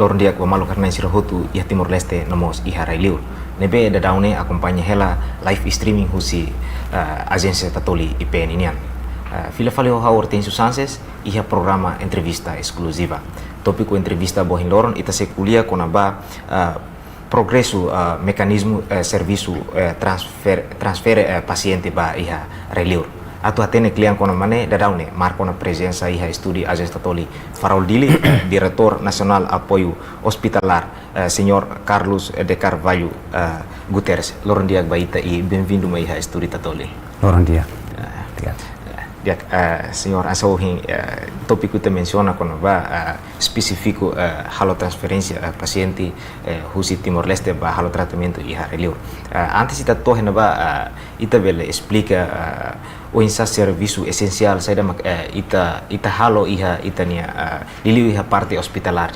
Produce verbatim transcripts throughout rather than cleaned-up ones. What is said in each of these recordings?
Loron di'ak ba maluk rona-na'in sira hotu iha Timor-Leste no mós iha rai-liur ne'ebé daudaun ne'e akompaña hela live streaming husi, eh, Ajénsia Tatoli I P N nian. Eh, fila fali ho ha'u Hortensio Sanches iha programa entrevista eskluziva. Tópiku entrevista ba ohin loron ita sei ko'alia kona-ba, eh, progresu, eh, mekanizmu, eh, servisu, eh, transfer-, transfere, eh, pasiente ba iha rai-liur. Atu hatene kle'an kona-ba ne'e, daudaun ne'e marka ona prezensa iha estúdiu Ajénsia Tatoli Farol Dili, Diretór Nasionál Apoiu Ospitalár, eh, Señór Carlos de Carvalho, eh, Guterres. Loron di'ak ba ita i benvindu mai iha estúdiu Tatoli. Loron di'ak. Eh, Di'ak. eh, di'ak, eh, Señór, hanesan ohin, eh, tópiku ita mensiona kona-ba, eh, espesífiku, eh, halo transferénsia, eh, pasiente, eh, husi Timor-Leste ba halo tratamentu iha rai-liur. Eh, antes ita to'o iha ne'ebá, eh, ita bele esplika, eh, oinsá servisu esensiál saida mak, eh, ita, ita halo iha ita-nia, eh, liuliu iha parte ospitalár.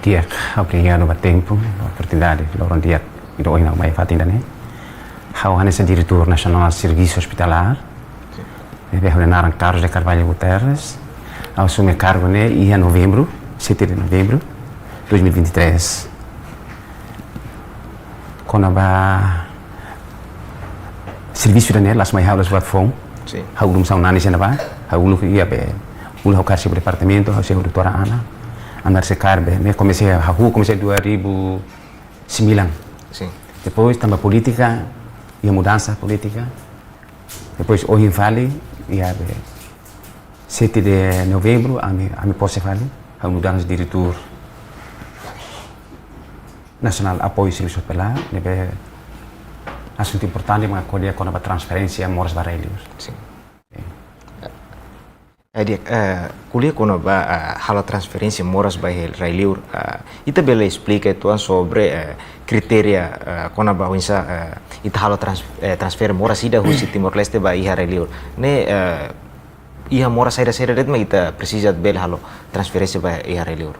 Di'ak, obrigadu ba tempu, oportunidade, loron di'ak, ida ohin ha'u mai fatin ida-ne'e. Ha'u hanesan Diretór Nasionál Servisu Ospitalár, ne'ebé ha'u-nia naran Carlos de Carvalho Guterres. Ha'u asume kargu ne'e iha novembru, sete de novembro dois mil e vinte e três. Kona-ba servisu ida-ne'e, la'ós mai ha'u, la'ós buat foun. Sin. Ha'u uluk hanesan nani iha ne'ebá, ha'u uluk iha be, uluk ha'u kaer sei ba departamentu, ha'u sei ho doutora Ana. Ami sei kaer be, ne'e komesa, ha'u komesa dua ribu sembilan. Sin. Depois tanba polítika, iha mudansa polítika. Depois ohin fali, iha be, sete de novembro, ami, ami pose fali, ha'u nu'udar hanesan Diretór Nasionál Apoiu Servisu Ospitalár, ne'ebé asuntu importante mak ko'alia kona-ba transferénsia moras ba rai-liur. Sin. Eh, di'ak, eh, ko'alia kona-ba, eh, halo transferénsia moras ba iha rai-liur, eh, ita bele esplika uitoan sobre, eh, kritéria, eh, kona-ba oinsá, eh, ita halo trans-, eh, transfere moras ida husi Timor-Leste ba iha rai-liur. Ne'e, eh, iha moras saida-saida de'it mak ita presiza bele halo transferénsia ba iha rai-liur.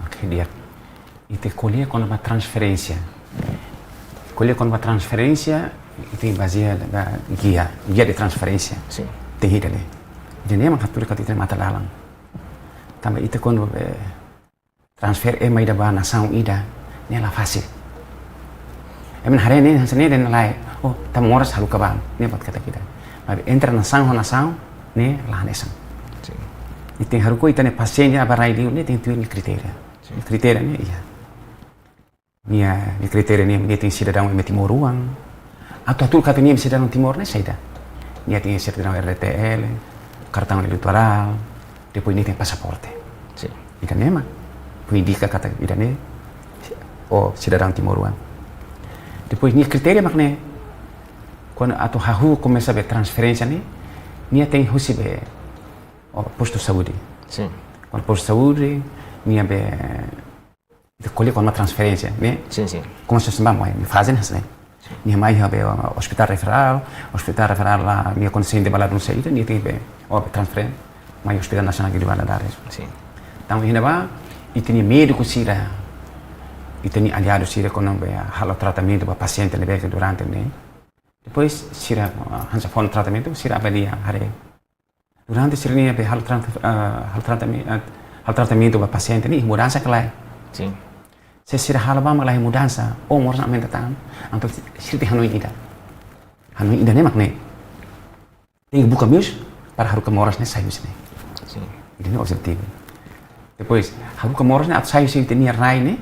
Oke, di'ak. Ita ko'alia kona-ba transferénsia. Ko'alia kona-ba transferénsia, ita bazeia ba gia, gia de transferénsia. Sin. Ita hida le. Jadi memang hatudu katak ita matan-dalan. Tanba ita kuandu, eh, transfere ema ida ba nasaun ida, ne'e la fasil. Ema haree ne'e, hanesan ne'e dehan lae, oh, tanba moras haruka ba, ne'e buat katak ida. Maibé entre nasaun ho nasaun, ne'e la hanesan. Sin. Ita haruka ita-nia pasiente ba rai-liur, ne'e tenke tuir nia kritéria. Sin. Kritéria ne'e iha. Nia, nia kritéria ne'e, nia tenke sidadaun ema timoroan. Atu hatudu katak nia sidadaun Timor ne'e saida. Nia tenke sertifikadu R D T L, kartaun eleitorál, depois nia tenke pasaporte. Sin. Ida-ne'e mak, indika katak ida-ne'e, oh, sidadaun timoroan. Depois nia kritéria mak ne'e, kuandu atu hahú komesa be transferénsia ne'e, nia tenke husi be, oh, postu saúde. Sin. Kuandu postu saúde, nia be, ita ko'alia kona-ba transferénsia, ne'e? Sin, sin. Kona-ba sistema mai, nia faze hanesan ne'e. Sin. Nia mai iha be, uh, ospitál referál, ospitál referál la, nia konsente ba ladún saida, nia tenke be, oh, transfere mai Ospitál Nasionál Guido Valadares. Sin. Entaun iha ne'ebá, ita-nia médiku sira, ita-nia aliadu sira kona-ba halo tratamentu ba pasiente ne'ebé ke durante ne'e. Depois sira, uh, hanesan fó tratamentu, sira avalia haree. Durante sira-nia be halo trat-, ah, halo tratame-, ah, halo tratamentu ba pasiente ne'e, mudansa ka lae. Sin. Se sira halo ba mak la iha mudansa, ou moras aumenta tan, entaun sira tenke hanoin ida. Hanoin ida-ne'e mak ne'e. Tenke buka meius para haruka moras ne'e sai husi ne'e. Sin. Ida-ne'e objetivu. Depois, haruka moras ne'e atu sai husi ita-nia rai ne'e,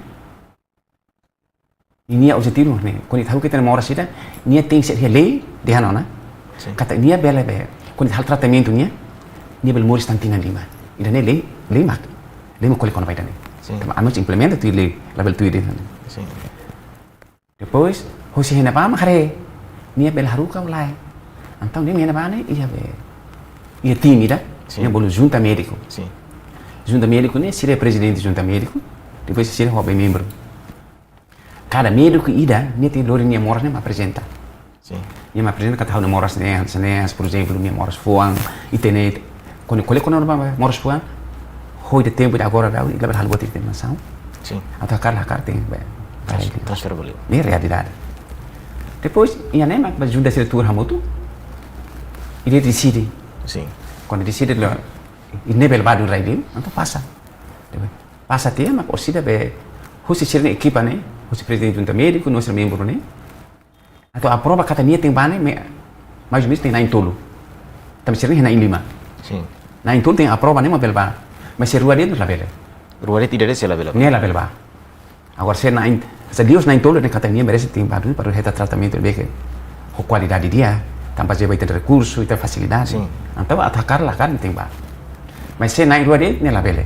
ninia objetivu ne'e, kuandu ita haruka ita-nia moras ida, nia tenke ser iha lei dehan ona. Sin. Katak nia bele be, kuandu ita halo tratamentu nia, nia bele moris tan tinan lima. Ida-ne'e lei, lei mak, lei mak ko'alia kona-ba ida-ne'e. Sin. Tanba ami mós implementa tuir lei, labele tuir dehan. Sin. Depois, hosi iha ne'ebá mak haree, nia bele haruka ou lae. Entaun nia iha ne'ebá ne'e, iha be, iha tim ida, Sin. nia bolu junta médiku. Sin. Junta médiku ne'e, sira prezidente junta médiku, depois sira ho be membru. Kada médiku ida, nia tenke lori nia moras ne'e mai aprezenta. Sin. Nia mai aprezenta katak ha'u-nia moras ne'e, hanesan ne'e, por ezemplu, nia moras fuan, ita-nia, kuandu ko'alia kona-ba moras fuan, ho ita-nia tempu ida agora daudaun, ita labele halo buat ita-nia nasaun. Sin. Atu hakarak la hakarak tenke be, Trans-, transfere ba liur. Ne'e realidade. Depois, iha ne'e mak ba junta sira tuur hamutuk, ita deside. Sin. Kuandu deside la, ida-ne'e bele ba duni rai-liur, entaun pasa. Depois, Pasa tiha mak orsida be husi sira-nia ekipa ne'e, husi prezidente junta médiku, no sira membru ne'e. Atu aprova katak nia tenke bá ne'e, me, mais ou menus tenke na'in-tolu. Tanba sira-ne'e na'in-lima. Sin. Na'in-tolu tenke aprova ne'e mak bele bá. Mas se rua de'it labele. Rua de'it ida de'it sei labele. Ne'e labele bá. Agora se na'in, se dios na'in-tolu ne'e katak nia merese tenke bá duni para hetan tratamentu ne'ebé ke ho kualidade di'ak, tanba se bá iha rekursu, iha fasilidade. Sin. Entaun atu hakarak la hakarak tenke bá. Mas se na'in-rua de'it ne'e labele.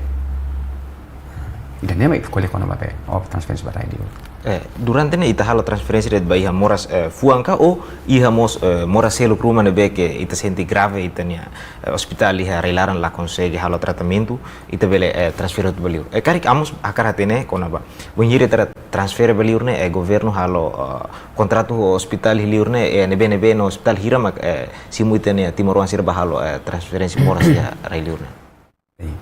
Ida-ne'e mak ita ko'alia kona-ba be, oh, transferénsia ba rai-li'ur. Eh, durante ne'e ita halo transferénsia de'it ba iha moras, eh, fuan ka ou iha mós, eh, moras seluk ruma ne'ebé ke ita sente grave ita-nia, eh, ospitál iha rai-laran la konsege halo tratamentu, ita bele, eh, transfere ba li'ur. Eh, karik ami mós hakarak hatene kona-ba. Bainhira ita transfere ba li'ur ne'e, eh, governu halo, eh, kontratu ho ospitál iha li'ur ne'e, eh, ne'ebé-ne'ebé no ospitál hira mak, eh, simu ita-nia timoroan sira bá halo, eh, transferénsia moras iha rai-li'ur ne'e. Sin.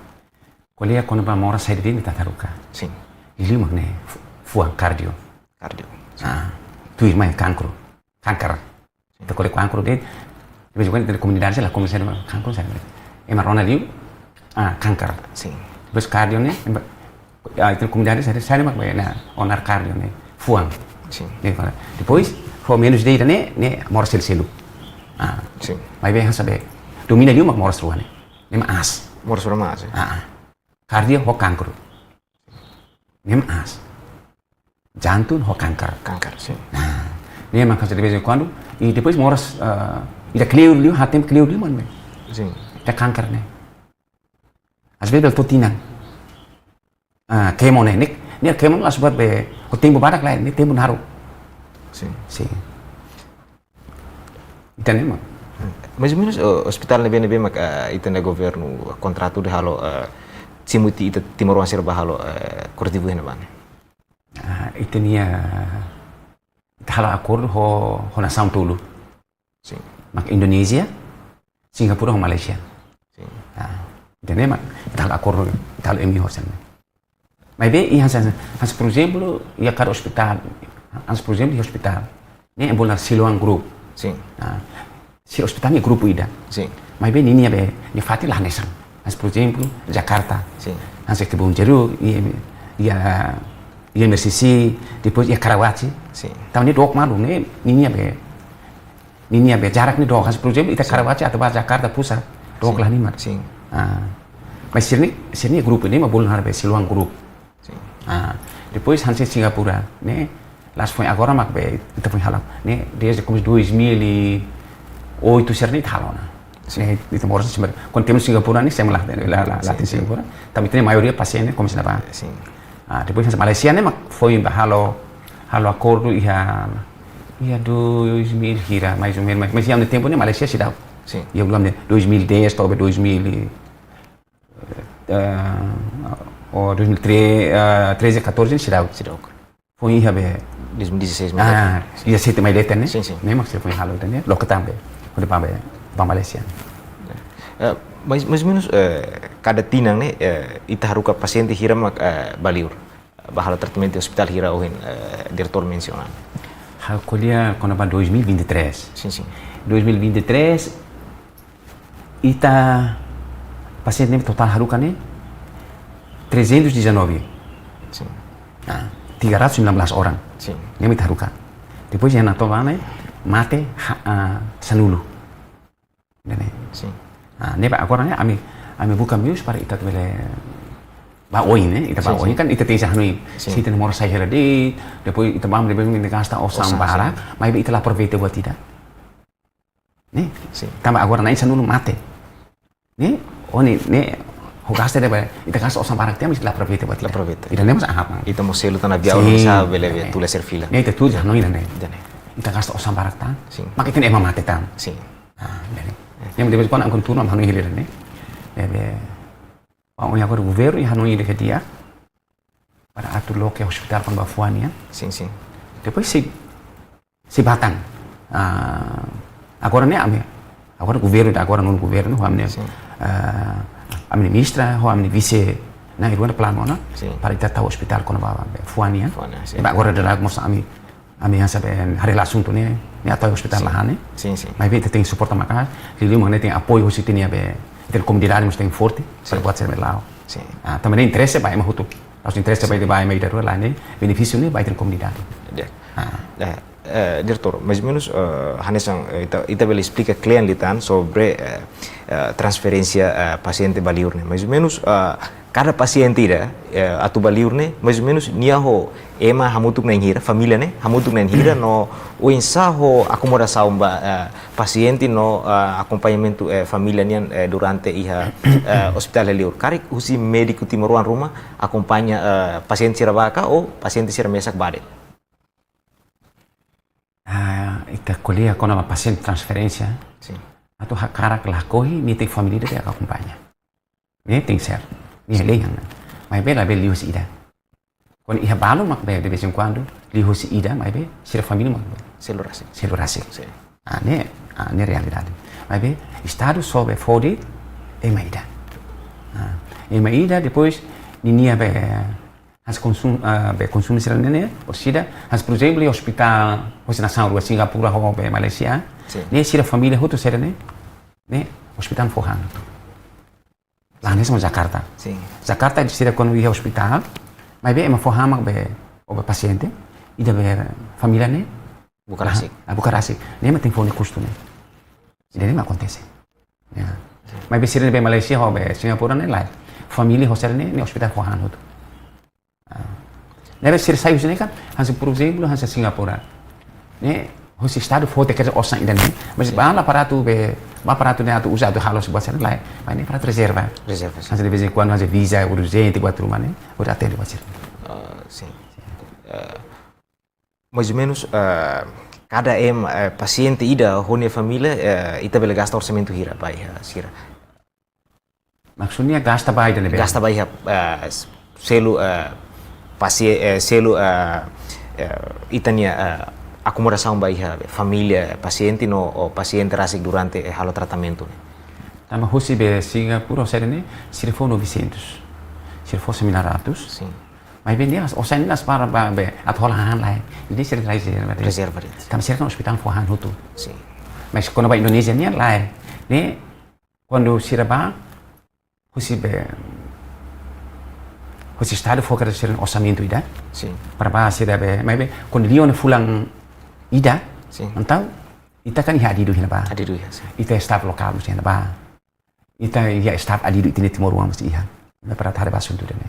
Ko'alia kona-ba moras saida de'it mak ita haruka. Sin. Liuliu mak ne'e fu-, fuan, kardio. Kardio. Ah, tuirmai kankru. Kanker. Ita ko'alia kankru de'it, de vez em quando ita komunidade sira la komesa kankru saida. Ema rona liu, ah, kanker. Sin. Depois kardio ne'e, ema, ah, ita komunidade sira, sira mak be, nah, ona kardio ne'e, fuan. Sin. Ne'e fala. Depois, fó menus de'it ne'e, ne'e moras seluk-seluk. Ah. Sin. Maibé hanesan be, domina liu mak moras rua ne'e. Ne'e mak aas. Moras rua mak aas, eh? Ah, ah. Kardio ho kankru. Ne'e mak aas. Jantun ho kanker. Kanker, sin. Nah, ne'e mak hanesan de vez em quando. I depois moras, eh, ida kleur liu, hatem kleur liu mak ne'e. Sin. Ida kanker ne'e. Às vezes bele to'o tinan. Ah, kemo ne'e, ne'e, ne'e kemo la subat be, ho tempu badak lae, ne'e tempu naruk. Sin. Sin. Ida-ne'e mak. Hmm. Mais ou menus, eh, ospitál ne'ebé-ne'ebé mak, eh, ita-nia governu kontratu de'it halo, eh, simu ita, ita timoroan sira bá halo, eh, kurativu iha ne'ebá ne'e? Ah, ita-nia, ita halo akordu ho, ho nasaun tolu. Sin. Mak Indonézia, Singapura ho Malázia. Sin. Ah, ida-ne'e mak, ita halo akordu, ita halo M O U ho sira-ne'e. Maibé, iha hanesan, hanesan, por ezemplu, iha kada ospitál, hanesan, por ezemplu, iha ospitál ne'e bolu Siloam Group. Sin. Ah, sira ospitál ne'e grupu ida. Sin. Maibé ninia be, nia fatin la hanesan. Hanesan, por ezemplu, Jakarta. Sin. Hanesan Kebonjeruk, iha, iha, iha M R C C, depois iha Karawaci. Sin. Tanba ne'e dook malu, ne'e, ninia be, ninia be jarak ne'e dook. Hanesan, por ezemplu, ita, sin, Karawaci atu bá Jakarta pusat, dook, sin, la halimar. Sin. Ah. Mas sira-ne'e, sira-ne'e grupu ne'e mak bolu naran be Siloam Group. Sin. Ah, depois hanesan Singapura, ne'e, la'ós foin agora mak be, ita foin halo, ne'e, desde komesa dois mil e oito sira-ne'e ita halo ona. Sin. Ne'e, ita moras sira, kuandu temi Singapura ne'e, sira la, la, la, la, sin, sin, Singapura. Tanba ita-nia maioria pasiente komesa iha ne'ebá. Sin. Ah, depois hanesan Malázia ne'e mak foin bá halo, halo akordu iha, iha dois mil hira, mais ou menus, mais, mais iha tempu ne'e Malázia seidauk. Sin. Iha uluk ne'e dois mil e dez, to'o be dois mil e, eh, ou dois mil e treze, eh, treze, catorze ne'e seidauk. Seidauk. Foin iha be. Dois mil e dezasseis, ah, iha sete mai leten ne'e. Sin, sin. Ne'e mak sira foin halo tan ne'e. Loke tan be. Kuandu bá be, bá Malázia. Eh, mais, mais ou menus, eh, kada tinan ne'e, eh, ita haruka pasiente hira mak, eh, bá li'ur. Bá halo tratamentu ospitál hira ohin, eh, diretór mensiona. Ha'u ko'alia kona-ba dois mil e vinte e três. Sin, sin. Dois mil e vinte e três, ita pasiente ne'e totál haruka ne'e trezentos e dezanove. Sin. Ah, tiga ratus sembilan belas orang. Sin. Ne'e mak ita haruka. Depois iha ne'e to'o ne'e mate ha-, ah, sanulu. Ne'e. Sin. Ah, ne'ebá agora ne'e ami, ami buka meius para ita bele bá oin, ne'e? Ita bá, sin, oin, sin, kan ita tenke hanoin. Sin. Se ita moras sai hela de'it, depois ita bá, depois ita gasta osan, osan, barak, sin, maibé ita la aproveita buat ida. Ne'e? Sin. Tanba agora na'in sanulu mate. Ne'e? Ohin ne'e, ho gasta de'it, ita gasta osan barak tiha, mas la aproveita buat ida. La aproveita. Ida-ne'e mós aat, ne'e? Ita mós selu tan aviaun, sin, sa bele, ne'e, tula sira fila. Ne'e ita tuur hanoin ne'e. Ida-ne'e. Ita gasta osan barak tan. Sin. Mak ita-nia ema mate tan. Sin. Ah, ne'e. Ne'e mak depois kuandu ami kontinua hanoin hela ne'e. Ne'ebé, ba oin agora governu hanoin ida ke di'ak para atu loke ospitál kona-ba fuan nian. Sin, sin. Depois sei, sei bá tan. Ah, agora ne'e ami, agora governu, agora nonu governu, ho ami-nia, sin, ah, ami-nia ministra, ho ami-nia vise, na'in-rua planu ona, sin, para ita tau ospitál kona-ba fuan nian. Fuan nian, sin. Ba agora daudaun mós ami, ami hanesan be haree hela asuntu ne'e, ne'e atu ospitál, sin, la hanesan ne'e. Sin, sin. Maibé ita tenke suporta maka'as, liuliu mak ne'e tenke apoiu husi ita-nia be, ita-nia komunidade mós tenke forte, sin, para buat sira bele la'o. Sin. Ah, tanba ne'e interese ba ema hotu. Pas interese ba ida ba ema ida rua, lae, ne'e benefísiu ne'e ba ita-nia komunidade. Ya. Ah. Eh, eh, diretór, mais ou menus, eh, hanesan, eh, ita, ita bele esplika klean liután sobre, eh, eh, transferénsia, eh, pasiente ba liur ne'e. Mais ou menus, eh, kada pasiente ida, eh, atu ba liur ne'e, mais ou menus nia ho ema hamutuk na'in hira, família ne'e hamutuk na'in hira, no oinsá ho akomodasaun ba, eh, pasiente no, eh, akompañamentu, eh, família nian, eh, durante iha, eh, ospitál iha liur. Karik husi médiku timoroan ruma akompaña, eh, pasiente sira ba ka ou pasiente sira mesak ba de'it? Ah, ita ko'alia kona-ba pasiente transferénsia. Sin. Atu hakarak lakohi, nia tenke família ida akompaña. Ne'e tenke ser. Ne'e lei ona. Maibé labele liuhusi ida. Kuandu iha balu mak be, de vez em quando, liuhusi ida, maibé sira família mak be. Selu rasik. Selu rasik. Sin. Ah, ne'e, ah, ne'e realidade. Maibé Estadu só be fó de'it ema ida. Ah, ema ida, depois ninia be, hanesan konsum-, ah, be konsumu sira-ne'e, orsida, hanesan, por ezemplu, iha ospitál, hosi nasaun rua, Singapura ho be Malázia. Sin. Ne'e sira família hotu sira-ne'e, ne'e ospitál fó han. Lae, hanesan Jakarta. Sin. Jakarta sira kuandu iha ospitál, maibé ema fó han mak be, ou be pasiente, ida be família ne'e buka rasik. Ah, buka rasik. Ne'e mak tenke fó nia kustu ne'e. Ida-ne'e mak akontese. Ya. Maibé sira-ne'e be Malázia ho be Singapura ne'e lae. Família ho sira-ne'e, ne'e ospitál fó han hotu. Ah. Ne'ebé sira sai husi ne'e kan, hanesan, por ezemplu, hanesan Singapura. Ne'e hosi Estadu fó tiha kedas osan ida-ne'e. Mas, sin, ba la para atu be, ba para atu ne'e atu uza atu halo sebuah sira lae. Mas ne'e para atu rezerva. Rezerva, sin. Hanesan de vez em quando, hanesan viza urjente buat ruma ne'e, hodi atende buat sira. Ah, sin. Ah, mais ou menus, ah, kada ema, eh, pasiente ida ho nia família, eh, ita bele gasta orsamentu hira ba iha sira? Maksudnya gasta ba ida ne'ebé? Gasta ba iha, eh, selu, eh, pasie-, eh, selu, eh, eh, ita-nia, eh, akomodasaun ba iha família pasiente no, ou pasiente rasik durante, eh, halo tratamentu ne'e. Tanba husi be Singapura, sira-ne'e, sira fó novecentos. Sira fó sembilan ratus. Sin. Maibé ne'e, osan ne'e la para ba be, atu hola han lae. Ne'e sira rezerva de'it. Rezerva de'it. Tanba sira kan ospitál fó han hotu. Sin. Mas kona-ba Indonézia nian lae. Ne'e, kuandu sira ba, husi be, husi Estadu fó kedas sira-nia orsamentu ida. Sin. Para ba sira be, maibé, kuandu liu ona fulan ida, sin, entaun, ita kan iha adidu iha ne'ebá. Adidu iha, sin. Ita staf lokál mós iha ne'ebá. Ita iha staf adidu ita-nia timoroan mós iha. Ne'e para atu haree ba asuntu ida-ne'e.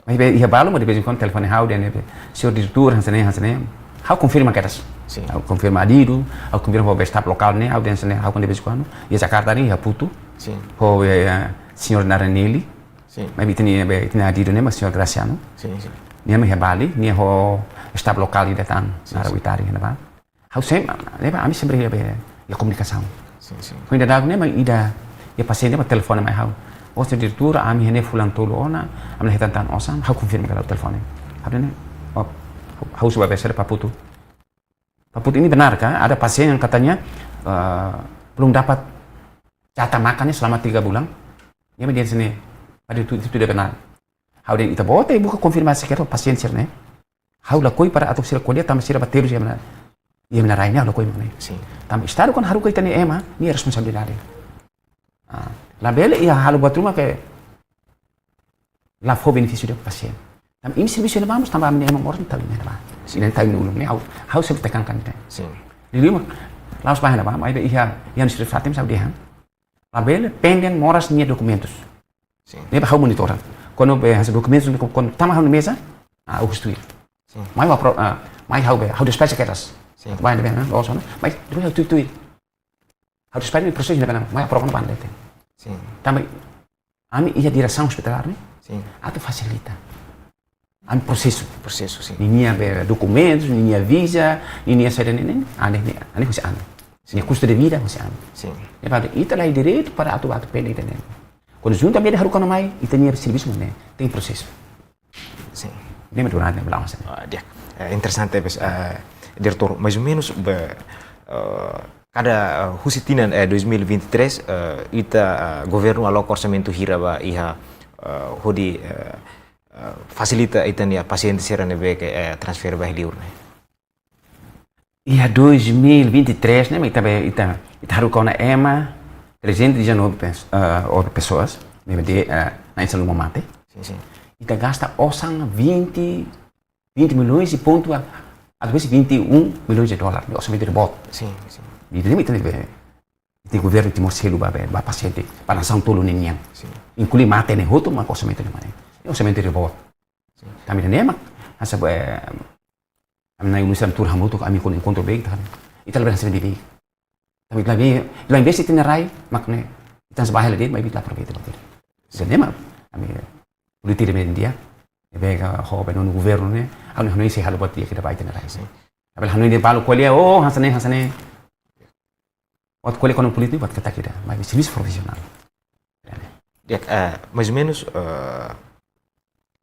Maibé iha balu mak de vez em quando telefone ha'u dehan ne'ebé, "Señór diretór, hanesan ne'e, hanesan ne'e." Ha'u konfirma kedas. Sin. Ha'u konfirma adidu, ha'u konfirma ho be staf lokál ne'e, ha'u dehan hanesan ne'e, ha'u kan de vez em quando iha Jakarta ne'e, iha Putu. Sin. Ho, eh, señór Naranelli. Sin. Maibé ita-nia be, ita-nia adidu ne'e mak señór Graciano. Sin, sin. Nia mak iha Bali, nia ho staf lokál ida tan, sin, naran, sin, Witari ne'ebá. Ha'u sempre, ne'ebá, ami sempre iha be, iha komunikasaun. Sin, sin. Ho ida dago ne'e mak ida, iha pasiente mak telefone mai ha'u. "Ó, señór diretór, ami iha ne'e fulan tolu ona, ami la hetan tan osan." Ha'u konfirma kedas lewat telefone. Ha'u dehan ne'e, "Oh, ha'u suba be sera pa Putu." Pa Putu, "Ini benar kah? Ada pasien yang katanya, eh, belum dapat jatah makannya selama tiga bulan?" Nia mak dehan hanesan ne'e, "Ada itu, itu tidak benar." Ha'u dehan, "Ita-boot atu buka konfirmasi kedas pasiente sira-ne'e." Ha'u lakohi para atu sira ko'alia tanba sira ba terus iha ema nia, iha ema nia rai ne'e, ha'u lakohi mak ne'e. Sin. Tanba Estadu kuandu haruka ita-nia ema, nia responsabilidade. Ah, labele iha halo buat ruma ke la fó benefísiu ba pasiente. Tanba imi servisu ne'ebá mós tanba ami-nia ema moras ne'e tau iha ne'ebá. Sin. Ne'e tau iha ulun ne'e, ha'u, ha'u sempre tekankan ne'e. Sin. Liuliu mak la'ós ba iha ne'ebá, maibé iha, iha sira fatin sabe dehan. Labele pending moras nia dokumentus. Sin. Ne'ebé ha'u monitora. Kuandu be hanesan dokumentus ne'e, kuandu tama ha'u-nia meza, ah, ha'u husu tuir. Sin. Mai ha'u apro-, ah, mai ha'u be, ha'u despacha kedas. Sin. Ba ne'ebé, ah, loos ona. Mai, depois ha'u tuir-tuir. Ha'u despacha ne'e prosesu ne'ebé, mai aprova ona ba ne'e. Sin. Tanba ami iha diresaun ospitalár ne'e, sin, atu fasilita. Ami prosesu. Prosesu, sin. Ninia be dokumentus, ninia viza, ninia saida ne'e, ne'e, ah, ne'e, ne'e, ah, ne'e husi ami. Sin. Nia kustu devida husi ami. Sin. Ne'ebé ita la iha direitu para atu, atu pending ita-nia. Kuandu junta ami haruka ona mai, ita-nia servisu mak ne'e, tenke prosesu. Sin. Ne'e mak durante ne'e belum masa. Ah, di'ak. Eh, interesante, bes, eh, diretór, mais ou menus, be, eh, kada, eh, husi tinan, eh, dois mil e vinte e três, eh, ita, eh, governu aloka orsamentu hira ba iha, eh, hodi, eh, eh, fasilita ita-nia pasiente sira ne'ebé ke, eh, transfere ba iha liur ne'e? Iha dois mil e vinte e três ne'e, ita be, ita, ita haruka ona ema trezentos e dezanove pes-, eh, nove pessoas, ne'ebé, eh, na'in-sanulu mak mate. Sin, sin. ita gasta osan vinte, vinte milhões e ponto a, às vezes vinte e um milhões de dólares, orsamentu reboot. Sin, sin. Ita-nia, ita-nia, ita-nia governu Timor selu ba, ba pasiente, ba nasaun tolu ne'e nian. Sin. Inklui mate ne'e hotu, mak orsamentu ne'e mak ne'e. Orsamentu reboot. Tanba ne'e mak, hanesan, eh, ami-nia ministru hamutuk, ami kuandu enkontru beibeik, ita labele hanesan ne'e beibeik. Tanba ita labele, labele investe ita-nia rai, mak ne'e, ita hanesan ba hela de'it, maibé ita la aproveita ba ita. Ne'e mak, ami, politika ne'e di'ak, ne'ebé ka ho be nonu governu ne'e, ami hanoin sei halo buat di'ak ida ba ita-nia rai. Labele hanoin de'it balu ko'alia, oh, hanesan ne'e, hanesan ne'e. Buat ko'alia kona-ba polítika, buat katak ida, maibé servisu profisionál. Di'ak, eh, mais ou menos, eh,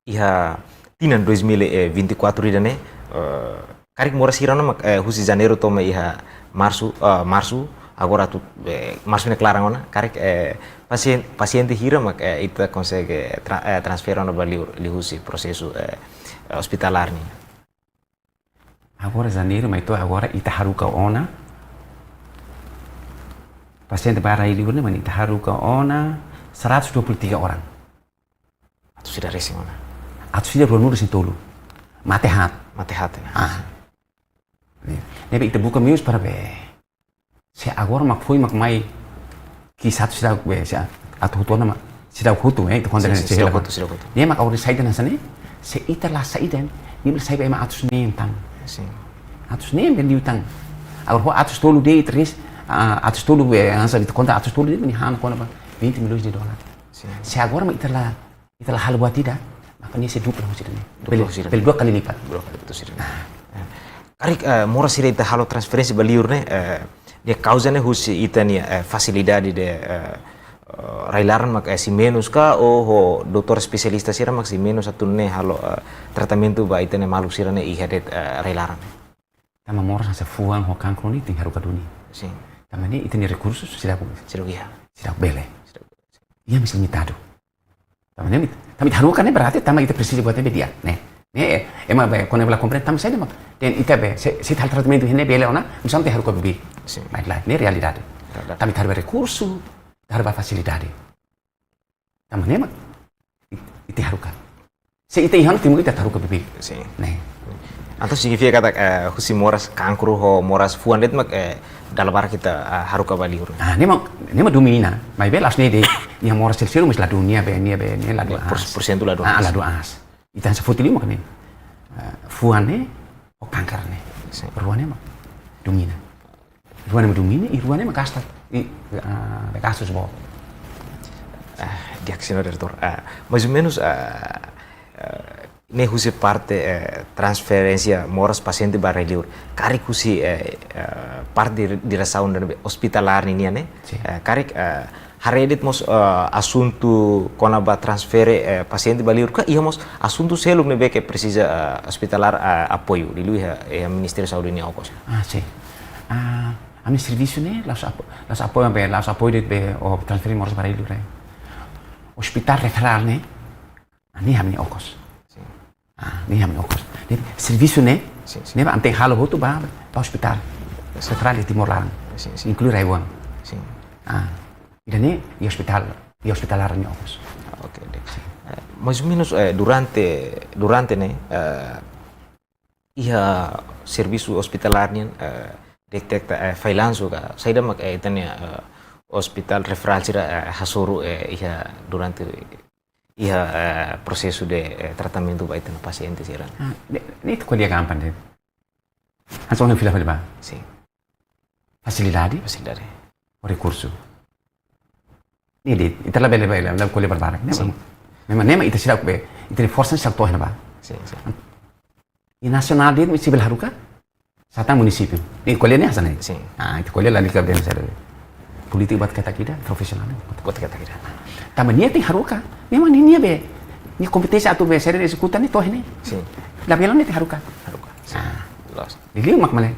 iha tinan dois mil e vinte e quatro ida-ne'e, eh, karik moras hira ona mak, eh, husi Janeiru to'o mai iha Marsu, eh, Marsu, agora atu, eh, Marsu ne'e klaran ona, karik, eh, pasien-, pasiente hira mak, eh, ita konsege tra-, eh, transfere ona ba liur, liuhusi prosesu, eh, eh, ospitalár nian. Agora Janeiru mai to'o agora ita haruka ona. Pasiente ba rai-liur ne'e mak ita haruka ona seratus dua puluh tiga orang. Atus ida resin ona. Atus ida ruanulu-resin-tolu. Mate haat. Mate haat ne'e. Ah. Ne'e, ne'ebé ita buka meius para be. Se agora mak foin mak mai ki'ik satu sira be, se atu hotu ona mak sira hotu, eh, ita konta. Sin, ne'e, sin, se sira hela hotu, sira hotu. Ne'e mak agora saida hanesan ne'e, se ita la saida, ne'e bele sai be ema atus neen tan. Sin. Atus neen be liu tan. Agora ho atus tolu de'it, ah, atus tolu be, hanesan ita konta atus tolu de'it, nia han kona-ba vinte milhões de dólares. Sin. Se agora mak ita la, ita la halo buat ida, maka nia sei dupla husi ida-ne'e. Dupla husi ida-ne'e. Bele dua kali lipat. Dua kali lipat husi ida-ne'e. Karik, eh, moras sira ita halo transferénsia ba liur ne'e, eh, nia kauza ne'e husi ita-nia, eh, fasilidade de, eh, eh, rai-laran mak, eh, sei menus ka, ou ho doutór espesialista sira mak sei menus atu nune'e halo, eh, tratamentu ba ita-nia maluk sira ne'e iha de'it, eh, rai-laran. Tanba moras hanesan fuan ho kankru ne'e tenke haruka duni. Sin. Tanba ne'e ita-nia rekursu seidauk, Seidauk iha. Seidauk bele. Iha, mais limitadu. Tanba ne'e, tanba ita haruka ne'e berarti tanba ita presiza buat ne'ebé di'ak, ne'e. Ne'e, eh, ema be, kona-ba la komprende tanba saida mak. Dehan ita be, se, se ita halo tratamentu iha ne'e bele ona, misalnya ita haruka beibeik. Sin. Baiklah, ne'e realidade. Realidade. Tanba ita haruka rekursu, ita haruka fasilidade. Tanba ne'e mak, it-, ita haruka. Se ita iha ona, tenke ita haruka beibeik. Sin. Ne'e. Entaun signifika katak, eh, husi moras kankru ho moras fuan de'it mak, eh, dala barak ita, eh, haruka ba liur. Ah, ne'e mak, ne'e mak domina. Maibé la'ós ne'e de'it, iha moras sira seluk, mais la duni, nia be, nia be, nia la duni. Por-, porsentu la duni. Ah, la duni. Ita hanesan foti liu mak ne'e. Eh, fuan ne'e, ho kanker ne'e. Sin. Rua ne'e mak domina. Rua ne'e mak domina, i rua ne'e mak gasta, i, ah, be gastus boot. Ah, di'ak, señór diretór. Ah, mais ou menos, ah, ah, ne'e husi parte, eh, transferénsia moras pasiente ba rai-liur. Karik husi, eh, eh, parte di, diresaun ne'ebé ospitalár ninian ne'e. Sin. Eh, karik, eh, haree de'it mós, eh, asuntu kona-ba transfere, eh, pasiente ba liur ka, iha mós asuntu seluk ne'ebé ke presiza, eh, ospitalár, eh, apoiu, liuliu iha, iha Ministériu Saúde nia okos. Ah, sin. Ah, ami-nia servisu ne'e, la'ós apo-, la'ós apoiu be, la'ós apoiu de'it be, ou transfere moras ba rai-liur, eh. Ospitál referál ne'e, ah, ne'e ami-nia okos. Sin. Ah, ne'e ami-nia okos. Ne'e servisu ne'e, Sin, sin. Ne'e mak ami tenke halo hotu ba, ba ospitál. Referál iha Timor laran. Sin, sin. Inklui RAEOA. Sin. Ah, ida-ne'e, iha ospitál, iha ospitál laran nia okos. Ah, oke, di'ak. Eh, mais ou menos, eh, durante, durante ne'e, eh, iha servisu ospitalár nian, eh, deteta, eh, fallansu ka, saida mak, eh, ita-nia, eh, ospitál referál sira, eh, hasoru, eh, iha durante, iha, eh, prosesu de, eh, tratamentu ba ita-nia pasiente sira. Ah, ne'e, ne'e ita ko'alia gampang de'it. Hanesan ohin fila-fila ba. Sin. Fasilidade. Fasilidade. Rekursu. Ne'e de'it, ita labele, labele, labele ko'alia barbarak. Ne'e, Sin. Memang, ne'e mak ita seidauk be, ita-nia forsa seidauk to'o iha ne'ebá. Sin, sin. I nasionál de'it, ita sei bele haruka, sá tan munisípiu. Ne'e ko'alia ne'e hanesan ne'e. Sin. Ah, ita ko'alia lalika be hanesan ne'e. Polítika buat katak ida, profisionál. Buat katak ida. Tanba nia tenke haruka, memang nia, nia be, nia kompeténsia atu be, sira ezekuta nia to'o iha ne'e. Sin. Labele nia tenke haruka. Haruka. Sin. Ah. Loos. Liuliu mak mane.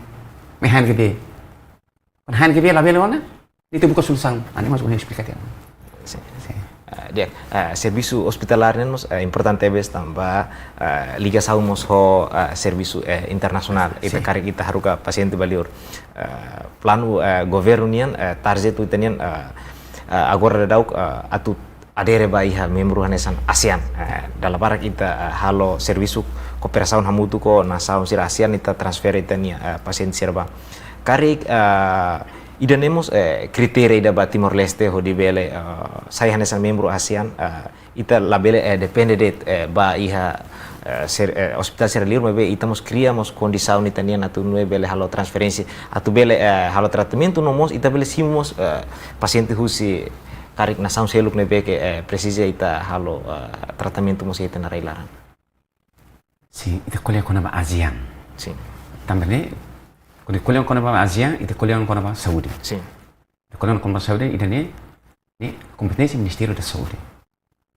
Mai han ke be. Kan han ke be labele ona, ita buka solusaun. Ne'e mak ha'u esplika tiha. Sin. Sin. Eh, di'ak, eh, servisu ospitalár ne'e mós, eh, importante tebes tanba, eh, ligasaun mós ho, eh, servisu, eh, internasionál. Ita Sin. karik ita haruka pasiente ba liur. Eh, planu, eh, governu nian, eh, target ita nian, eh, eh, agora daudaun, eh, atu adere ba iha membru hanesan ASEAN. Eh, dala barak ita, eh, halo servisu kooperasaun hamutuk ho nasaun sira ASEAN, ita transfere ita-nia, eh, pasiente sira ba. Karik, eh, ida-ne'e mós, eh, kritéria ida ba Timor-Leste hodi bele, eh, sai hanesan membru ASEAN, eh, ita labele, eh, depende de'it, eh, ba iha, eh, ser-, eh, ospitál sira liur, maibé ita mós kria mós kondisaun ita-nian atu nune'e bele halo transferénsia, atu bele, eh, halo tratamentu no mós ita bele simu mós, eh, pasiente husi karik nasaun seluk ne'ebé ke, eh, presiza ita halo, eh, tratamentu mós iha ita-nia rai-laran. Sin, ita ko'alia kona-ba ASEAN. Sin. Tanba ne'e, kuandu ko'alia kona-ba ASEAN, ita ko'alia kona-ba saúde. Sin. Ita ko'alia kona-ba saúde, ida-ne'e, ne'e kompeténsia Ministériu da Saúde.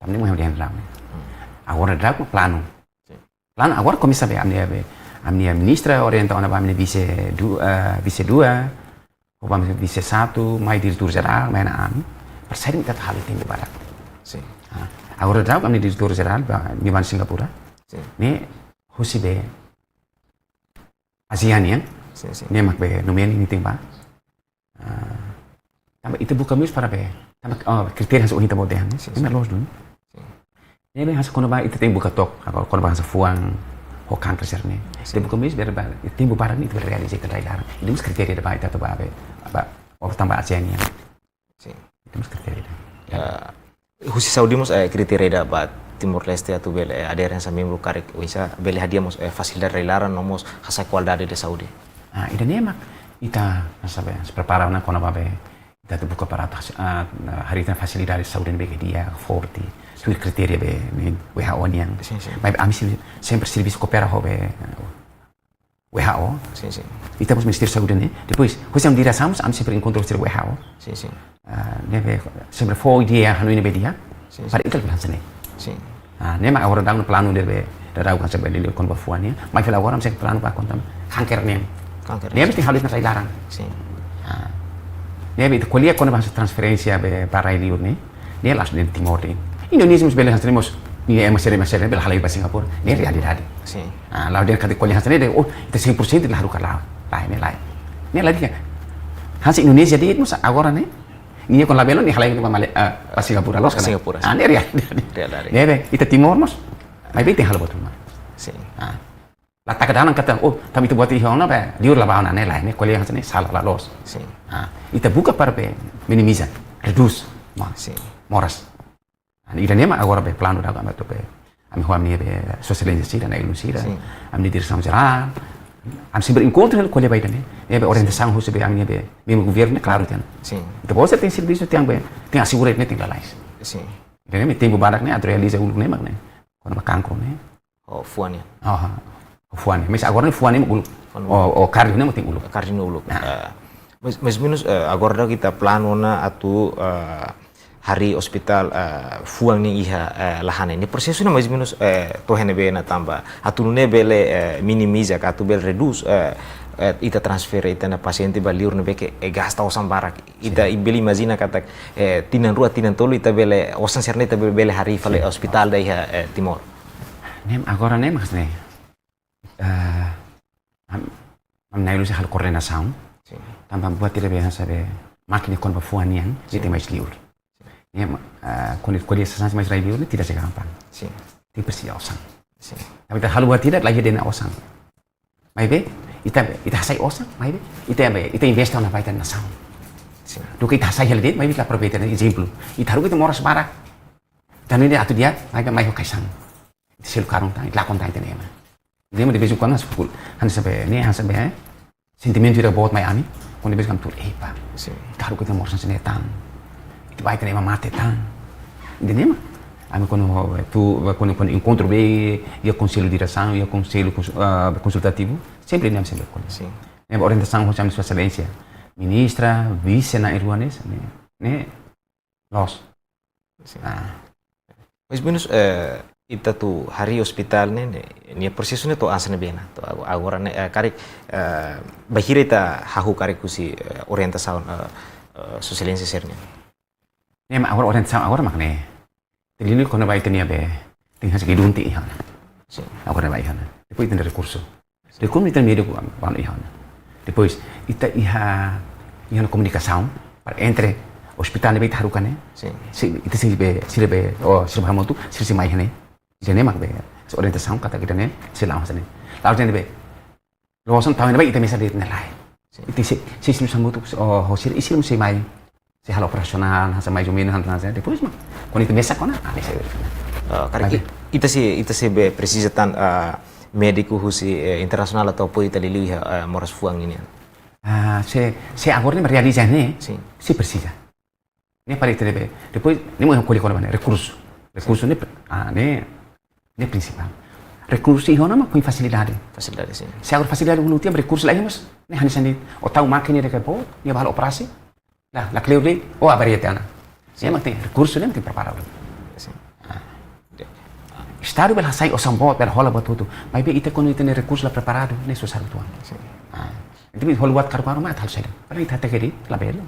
Tanba ne'e mak ha'u dehan dala ruma. Hmm. Agora daudaun planu. Sin. Planu agora komesa be ami-nia be, ami-nia ministra orienta ona ba ami-nia vise du-, eh, vise dua, ho ba ami-nia vise satu, mai diretór jerál, mai ona ami. Para saida mak ita atu halo iha tempu badak. Sin. Ah, agora daudaun ami-nia diretór jerál ba, nia ba Singapura. Sin. Ne'e husi be ASEAN nian. Sin, sin. Ne'e mak be nomeia nia iha tempu badak. Ah, tanba ita buka mós para be, tanba, oh, kritéria hanesan ohin ita-boot dehan, ne'e? Sin, sin. Ne'e loos duni. Sin. Ne'ebé hanesan kona-ba ita tenke buka took, agora kona-ba hanesan fuan ho kanker sira-ne'e. Sin. Ita buka mós be ba, ita tenke buka para ne'e ita bele realiza ita-nia rai-laran. Ida mós kritéria ida ba ita atu ba be, ba, oh, tanba ASEAN nian. Sin. Ida mós kritéria ida. Ya. Husi saúde mós, eh, kritéria ida ba Timor-Leste atu bele, eh, adere hanesan membru karik oinsá bele hadi'a mós, eh, fasilidade rai-laran no mós hasa'e kualidade de saúde. Ah, ida-ne'e mak ita, hanesan be, se prepara ona kona-ba be, ita atu buka para atu, ah, harii tan fasilidade saúde ne'ebé ke di'ak, forte, tuir kritéria be, ne'e, W H O nian. Sin, sin. Maibé ami se-, sempre servisu koopera ho be, W H O. Sin, sin. Ita mós Ministériu Saúde ne'e. Depois, husi ami diresaun mós, ami sempre enkontru ho W H O. Sin, sin. Ah, ne'ebé sempre fó ideia hanoin ne'ebé di'ak. Sin, sin. Para ita hanesan ne'e. Sin. Ah, ne'e mak agora daudaun planu ne'ebé daudaun hanesan be liuliu kona-ba fuan nian. Maibé fila agora ami sei planu ba kona-ba kanker nian. Kanker. Ne'e mesti halo iha rai-laran. Sin. Ah. Ne'ebé ita ko'alia kona-ba hanesan transferénsia be ba rai liur ne'e. Ne'e la'ós de'it Timor de'it. Indonézia mós bele hanesan ne'e mós. Nia ema sira, ema sira bele halai ba Singapura. Ne'e realidade. Sin. Ah, la'ós de'it katak ko'alia hanesan ne'e de'it, oh, ita cem por cento la haruka, lae. Lae, ne'e lae. Ne'e lae de'it. Hanesan Indonézia de'it mós agora ne'e. Nia kuandu labele, nia halai ba Male-, ah, ba Singapura, loos ka lae? Singapura, ah, sin. Ne'e realidade. Realidade. Ne'ebé, ita Timor mós. Maibé tenke halo buat ruma. Sin. Ah. La taka dalan katak, oh, tanba ita buat iha ona be, liur la bá ona, ne'e lae, ne'e ko'alia hanesan ne'e sala, la loos. Sin. Ah, ita buka para be minimiza, redús, ma-, sin, moras. Ah, ida-ne'e mak agora be planu daudaun ami atu be, ami ho ami-nia be Sua Exelénsia sira, na'i-ulun sira, sin, ami-nia diresaun jerál, ami sempre enkontru ko'alia ba ida-ne'e, ne'e be orientasaun husi be ami-nia be, membru governu, klaru, tenke. Sin. Ita-boot sira tenke servisu, tenke be, tenke asegura ne'e tenke lalais. Sin. Ida-ne'e mak tempu badak ne'e atu realiza uluk ne'e mak ne'e. Kona-ba kanker ne'e. Oh, fuan nian. Aha. Fuan nian. Maibé agora ne'e fuan nian mak uluk. Fuan nian. Oh, oh, kardio nian mak tenke uluk. Kardio nian uluk. Ah. Eh, mais, mais menus, eh, agora daudaun ita planu ona atu, eh, harii ospitál, eh, fuan nian iha, eh, Lahane. Ne'e prosesu ne'e mais menus, eh, to'o iha ne'ebé ona tanba atu nune'e bele, eh, minimiza ka atu bele redús, eh, eh, ita transfere ita-nia pasiente ba liur ne'ebé ke, eh, gasta osan barak. Ita, sin, bele imajina katak, eh, tinan rua, tinan tolu ita bele, osan sira-ne'e ita bele, bele harii fali, sin, ospitál ida iha, eh, Timor. Ne'e agora ne'e mak ne'e. Eh, am-, ami na'i-ulun sira halo koordenasaun. Sin. Tanba buat ida be hanesan be mákina kona-ba fuan nian, sin, ita tenke mai liur. Ne'e mak, eh, kona-, kona-ba sasán mai rai liur ne'e tidak segampang. Sin. Tenke presiza osan. Sin. Tanba ita halo buat ida, laiha de'it ona osan. Maibé, ita, ita hasai osan, maibé, ita, ita investe ona ba ita-nia nasaun. Sin. Duké ita hasai hela de'it, maibé ita aproveita, ne'e ezemplu. Ita haruka ita moras barak. Ita hanoin dehan atu di'ak, maibé mai ho kaixan. Ita selu karun tan, ita lakon tan ita-nia ema. Ida-ne'e mak de vez em quando hanesan be, ne'e hanesan be, eh? Sentimentu ida boot mai ami, kuandu de vez em quando ami tuur, epa. Sin. Ita haruka ita moras hanesan ne'e tan. Ita ba ita-nia ema mate tan. Ida-ne'e mak. Ami kuandu, tu, kuandu, kuandu enkontru be, iha konsellu diresaun, iha konsellu kons-, ah, konsultativu, sempre ne'e ami sempre ko'alia. Sin. Ne'e orientasaun husi ami-nia Sua Exelénsia Ministra, vise, na'i-ulun sira, ne'e, ne'e, loos. Sin. Ah. Mais menus, eh, ita atu harii ospitál ne'e, ne'e, nia prosesu ne'e to'o hanesan ne'ebé ona. To'o ago-, agora ne'e, eh, karik, eh, bainhira ita hahú karik husi, eh, orientasaun, eh, eh, Sua Exelénsia sira-nian. Ne'e mak agora orientasaun agora mak ne'e. Ita liuliu kona-ba ita-nia be, tenke hanesan gedung tenke iha ona. Sin. Agora ba iha ona. Depois ita-nia rekursu. Rekursu ita-nia médiku ba iha ona. Depois, ita iha, iha ona komunikasaun, para entre ospitál ne'ebé ita haruka ne'e. Sin. Se, ita sei be, sira be, oh, sira be hamutuk, sira sei mai iha ne'e. Ida-ne'e mak be, se orientasaun katak ida-ne'e sei la'o hanesan ne'e. La'ós dehan be, loos ona tau ne'ebá ita mesak de'it ne'e lae. Sin. Ita sei, sei sira hamutuk, oh, ho sira, i sira mós sei mai. Sei halo operasionál, hanesan mais ou menus, hanesan, hanesan, depois mak, kuandu ita mesak ona, ah, ne'e sei. Ah, karik. Oke. I-, ita sei, ita sei be presiza tan, ah, médiku husi, eh, internasionál atu apoiu ita liuliu iha, eh, moras fuan ninian. Ah, se, se agora ne'e realiza ne'e, Sin. sei presiza. Ne'e para ita ne'ebé. Depois, ne'e mak ko'alia kona-ba ne'e, rekursu. Rekursu ne'e, ah, ne'e, ne'e prinsipál. Rekursu iha ona mak ho fasilidade. Fasilidade, sin. Se agora fasilidade uluk tiha, rekursu la iha mós, ne'e hanesan de'it, ó tau mákina de'it ka boot, ne'e ba halo operasi, la, lakleur de'it, ó avaria tiha ona. Sin. Ne'e mak tenke, rekursu ne'e mak tenke prepara. Sin. Ah. Estadu bele hasai osan boot, bele hola buat hotu. Maibé ita kuandu ita-nia rekursu la preparadu, ne'e susar uitoan. Sin. Ah. Entaun, halo buat karu-karu mak ita halo saida. Para ita hateke de'it, labele.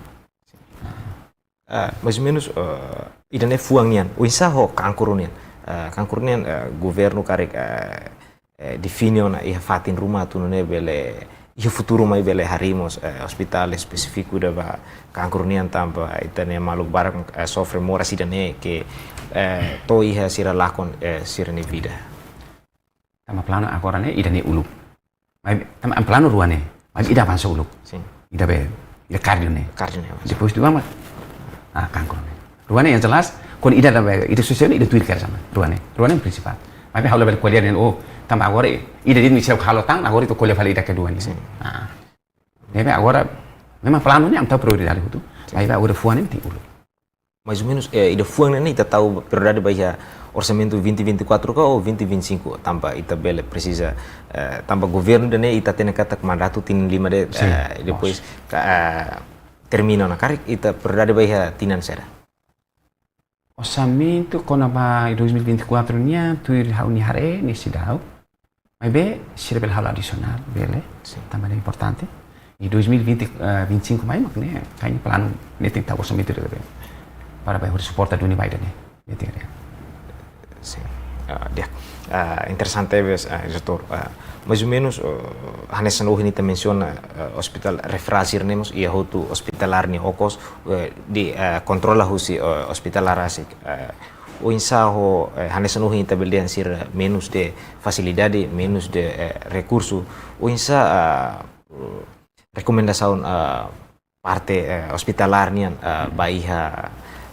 Ah, mais ou menus, eh, ida-ne'e fuan nian, oinsá ho kankur nian. Eh, kankur nian, eh, governu karik, eh, eh, define ona iha fatin ruma atu nune'e bele, iha futuru mai bele harii mós, eh, ospitál espesífiku ida ba kankur nian tanba ita-nia maluk barak, eh, sofre moras ida-ne'e ke, eh, to'o iha sira lakon, eh, sira-nia vida. Tanba planu agora ne'e, ida-ne'e uluk. Maibé, tanba planu rua ne'e. Maibé ida avansa uluk. Sin. Ida be, ida kardio ne'e. Kardio ne'e avansa. Depois dua mak, ah, kankur ne'e. Rua ne'e yang jelas, kuandu ida da be, ida sosiál, ida tuir kedas ona. Rua ne'e. Rua ne'e prinsipál. Maibé ha'u labele ko'alia dehan, oh, tanba agora, ida de'it mak seidauk halo tan, agora ita ko'alia fali ida kedua ne'e. Sin. Ah. Ne'ebé agora, memang planu ne'e ami tau prioridade hotu. Sin. Maibé agora fuan ne'e mak uluk. Mais ou menus, eh, ida fuan ne'e ita tau prioridade ba iha orsamentu vinte vinte e quatro ka ou vinte vinte e cinco, tanba ita bele presiza, eh, tanba governu ida-ne'e ita hatene katak mandatu tinan lima de'it, Sin, eh, depois, loos. ka, eh, termina ona. Karik ita prioridade ba iha tinan saida? Orsamentu kona-ba dois mil e vinte e quatro nian, tuir ha'u-nia haree, ne'e seidauk. Maibé, sira bele halo adisionál, bele. Sin. Tanba ne'e importante. I dois mil e vinte, eh, vinte e cinco mai mak ne'e, kayaknya planu ne'e tenke tau orsamentu ida be. Para be hodi suporta duni ba ida-ne'e. Ne'e tenke. Sin. Ah, di'ak. Ah, interesante tebes, ah, doutór. Ah, mais ou menus, eh, hanesan ohin ita mensiona, eh, ospitál referál sira-ne'e mós, iha hotu ospitál nia okos, eh, di, eh, kontrola husi, eh, ospitál rasik. Eh, oinsá ho, eh, hanesan ohin ita bele dehan sira menus de fasilidade, menus de, eh, rekursu. Oinsá, ah, rekomendasaun, ah, parte, eh, ospitalár nian, ah, ba iha,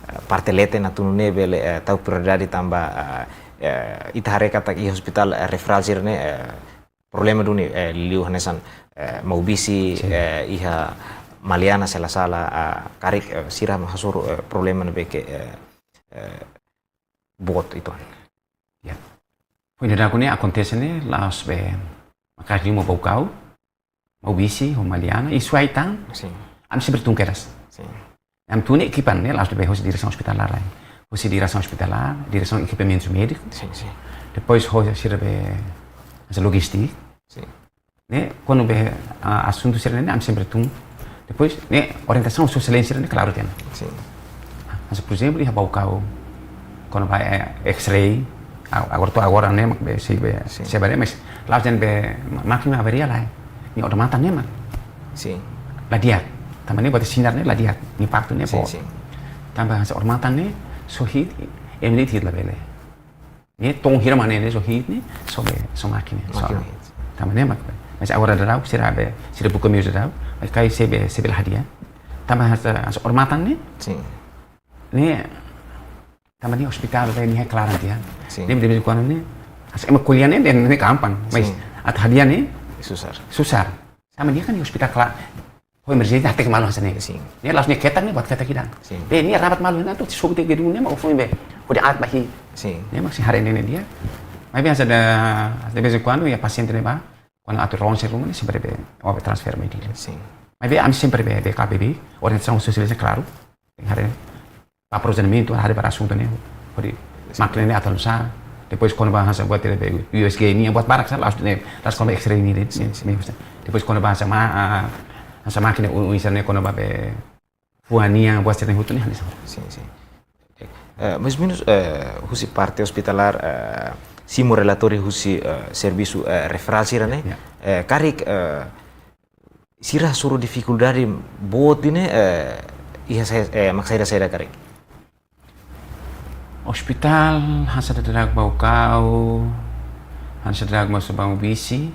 eh, parte leten atu nune'e bele, eh, tau prioridade tanba, ah, eh, ita haree katak iha ospitál, eh, referál sira-ne'e, eh, problema duni, eh, liu hanesan, eh, Maubisse, Sin. eh, iha Maliana se la sala, ah, karik, eh, sira hasoru, eh, problema ne'ebé ke, eh, eh, boot uitoan. Ya. Foin daudauk ne'e akontese ne'e, la'ós be maka'as liu mak Baucau, Maubisse, ho Maliana, i Suai tan, Sin. ami sempre tun kedas. Sin. Ami tun ne'e ekipa ne'e, la'ós be hosi diresaun ospitalár, eh. Hosi diresaun ospitalár, diresaun ekipamentu médiku. Sin, sin. Depois, hosi sira be, hanesan lojístika. Sin. Ne'e, kuandu be, ah, asuntu sira-ne'e, ami sempre tun. Depois, ne'e, orientasaun sosiál sira-ne'e, klaru tiha ona. Sin. Hanesan, por ezemplu, iha Baucau, kona-ba, eh, X-ray, a-, agora to'o agora ne'e, mak be, sei be, Sin. sei be, mas, la'ós dehan be, ma-, mákina avaria lae. Nia odamatan ne'e mak. Sin. La di'ak. Tanba ne'e buat sinar ne'e la di'ak. Impaktu ne'e Sin, boot. sin. Tanba hanesan odamatan ne'e, só hi'it, ema de'it hi'it labele. Ne'e, tun hira mak ne'e, ne'e só hi'it ne'e, só be, só mákina, só. Mákina hi'it. Tanba ne'e mak be. Mas agora daudauk, sira be, sira buka meius daudauk, mas karik sei be, sei bele hadi'a. Tanba hanesan, hanesan odamatan ne'e, Sin. ne'e, tanba ne'e ospitál be nia klaran tiha. Sin. Ne'e, de vez em quando ne'e, hanesan ema ko'alia ne'e, ne'e, ne'e gampang. Mas, Sin. atu hadi'a ne'e, Susar. susar. Tanba nia kan nia ospitál klaran. Ho emerjénsia hateke malu hanesan ne'e. Sin. Ne'e la'ós nia ketak ne'e buat ketak ida. Sin. Be, nia rabat malu ne'e atu sobu tiha gedung ne'e mak foin be. Hodi aat ba hi'it. Sin. Ne'e mak sei haree ne'e ne'e di'ak. Maibé hanesan de, de vez em quando, iha pasiente ne'ebá, kuandu atu ronsen ruma ne'e sempre be, ó be transfere mai Dili. Sin. Maibé ami sempre be, be K B B, orientasaun sosiál klaru. Haree ba prosesu ne'e, haree ba asuntu ne'e, hodi Sin. mákina ne'e atu nu'usá, depois kona-ba hanesan buat ida be U S G nian, buat barak sá, la'ós ne'e, la'ós kona-ba X-ray nian, Sin, sin. ne'e, ne'e, depois kona-ba hanesan ma-, ah, hanesan mákina u-, u-, hanesan ne'e kona-ba be fuan nian, buat sira-ne'e hotu ne'e hanesan. Sin, sin. Eh, mais ou menus, eh, husi parte ospitalár, eh, simu relatóriu husi, eh, servisu, eh, referál sira-ne'e, Ya. eh, karik, eh, sira hasoru difikuldade boot ne'e, eh, Iha saida, eh, mak saida-saida karik? Ospitál, hanesan daudaun Baucau, hanesan daudaun mós Maubisse.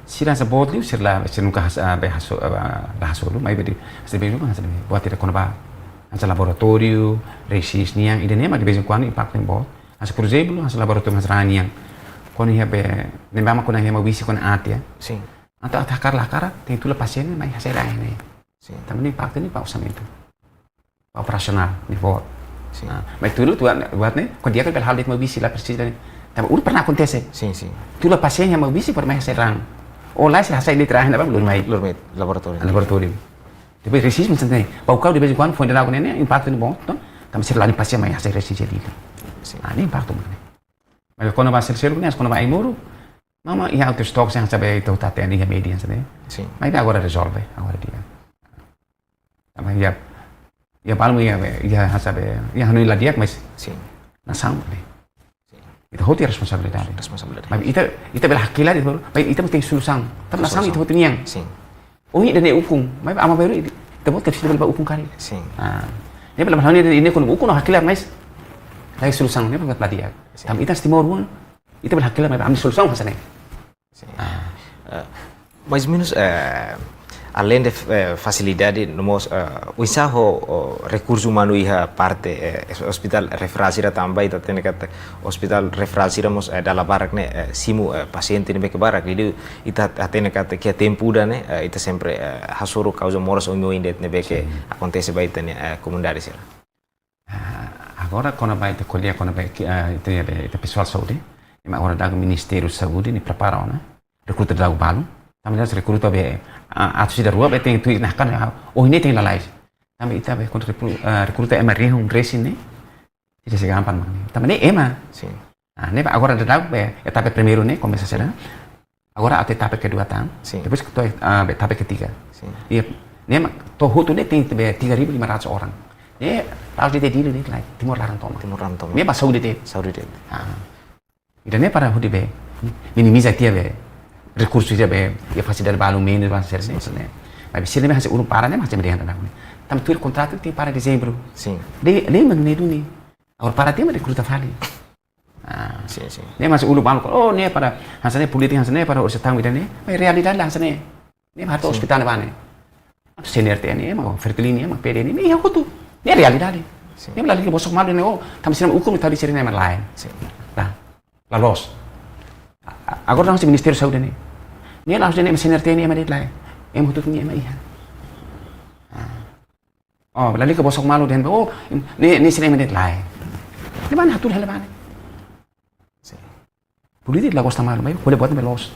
Sira hanesan boot liu, sira la, sira nunka hanesan, ah, be hanesan, ah, la hanesan dulu, maibé hanesan be, hanesan be, buat ida kona-ba hanesan laboratóriu, resis nian, ida-ne'e mak de vez em quando impaktu ne'e boot. Hanesan, por ezemplu, hanesan laboratóriu hanesan raan nian. Kona iha be, ne'ebá mak kona iha Maubisse kona aat, ya. Sin. Entaun aat hakarak la hakarak, tenke tula pasiente mai hasai raan ne'e. Sin. Tanba ne'e impaktu ne'e ba orsamentu. Operasionál, ne'e boot. Sin. Ah, maibé tula buat, buat ne'e, kuandu di'ak bele halo de'it Maubisse la presiza ne'e. Tanba uluk pernah akontese. Sin, sin. Tula pasiente iha Maubisse para mai hasai raan. Ou lae sira hasai de'it raan ne'ebá, lori mai. Lori mai laboratóriu. Laboratóriu. Depois resis mós ne'e. Baucau de vez em quando foin daudauk ne'e, ne'e impaktu ne'e boot, toh. Tanba sira la'ós pasiente mai hasai resis de'it. Sin. Ah, ne'e impaktu mak ne'e. Maibé kona-ba sel-seluk ne'e, kona-ba ai-moruk, mama iha outros toques hanesan be ita hatene iha média hanesan ne'e. Sin. Maibé agora rezolve, agora di'ak. Tanba iha, iha balu iha be, iha hanesan be, iha hanoin la di'ak, mas Sin. nasaun ne'e. Sin. Ita hotu iha responsabilidade. Responsabilidade. Maibé ita, ita bele hakilar, ita, maibé ita mesti solusaun. Tanba nasaun Solusaun. ita hotu nian. Sin. Ohin ida-ne'e ukun, maibé aban-bainrua ita-boot tenke bele bá ukun karik. Sin. Ah. Ne'e bele bá hanoin ida-ne'e ukun, ukun no hakilar, mas la iha solusaun, ne'e bele bá di'ak. Sin. Tanba ita timoroan, ita bele hakilar, maibé ami solusaun hanesan ne'e. Sin. Ah. Eh, mais ou menus, eh, além de, eh, fasilidade, no mós, eh, oinsá ho, ho rekursu umanu iha parte, eh, es-, ospitál referál sira tanba ita hatene katak ospitál referál sira mós, eh, dala barak ne'e, eh, simu, eh, pasiente ne'ebé ke barak. Jadi ita hatene katak iha tempu ida-ne'e, eh, ita sempre, eh, hasoru kauza moras oioin de'it ne'ebé ke Sin. akontese ba ita-nia, eh, komunidade sira. Ah, agora kona-ba ita ko'alia kona-ba ki, ah, ita-nia be, ita pesoál saúde. Ema agora daudaun Ministériu Saúde ne'e prepara ona. Rekruta daudaun balu. Tanba ne'e rekruta be, ah, atus ida rua be tenke tuir nakan, ah, ohin ne'e tenke lalais. Tanba ita be kuandu rekru-, ah, rekruta ema rihun resin ne'e, ita sei gampang mak ne'e. Tanba ne'e ema. Sin. Ah, ne'e ba agora daudaun be etapa primeiru ne'e komesa saida. Agora até etapa kedua tan. Sin. Depois ke to'o, ah, be etapa ketiga. Sin. Iha, ne'e mak to'o hotu ne'e tenke be tiga ribu lima ratus orang. Ne'e la'ós de'it Dili de'it lae, Timor laran tomak. Timor laran tomak. Ne'e ba saúde de'it. Saúde de'it. Ah. Ida-ne'e para hodi be minimiza tiha be rekursu tiha be, iha fasilidade balu menus ba sira ne'e, Sin. ne'e. Maibé sira ne'e hanesan ulun para ne'e, hanesan media ne'e. Tanba tuir kontratu tenke para dezembru. Sin. Dehan, dehan mak ne'e duni. Agora para tiha mak rekruta fali. Ah. Sin, sin. Ne'e hanesan uluk balu, oh, ne'e para, hanesan ne'e polítika, hanesan ne'e para orsida tang ida-ne'e. Maibé realidade la hanesan ne'e. Ne'e ba hato'o Sin. ospitál ne'ebá ne'e. Atu CNRT ne'e, ema Fretilin ne'e, ema PD ne'e, ne'e iha hotu. Ne'e realidade. Sin. Ne'e lalika bosok malu ne'e, oh, tanba sira-nia ukun ita di sira ne'e mak lae. Sin. Lah. La loos. A-, a-, agora hanesan Ministériu Saúde ne'e. Ne'e la'ós dehan ema CNRT ne'e mak de'it lae. Ema hotu ne'e ema iha. Ah. Oh, lalika bosok malu dehan, oh, ne'e, ne'e sira mak de'it lae. Ne'ebá ne'e hatudu hela ba ne'e. Sin. Polítika la gosta malu, maibé ko'alia buat ne'e loos.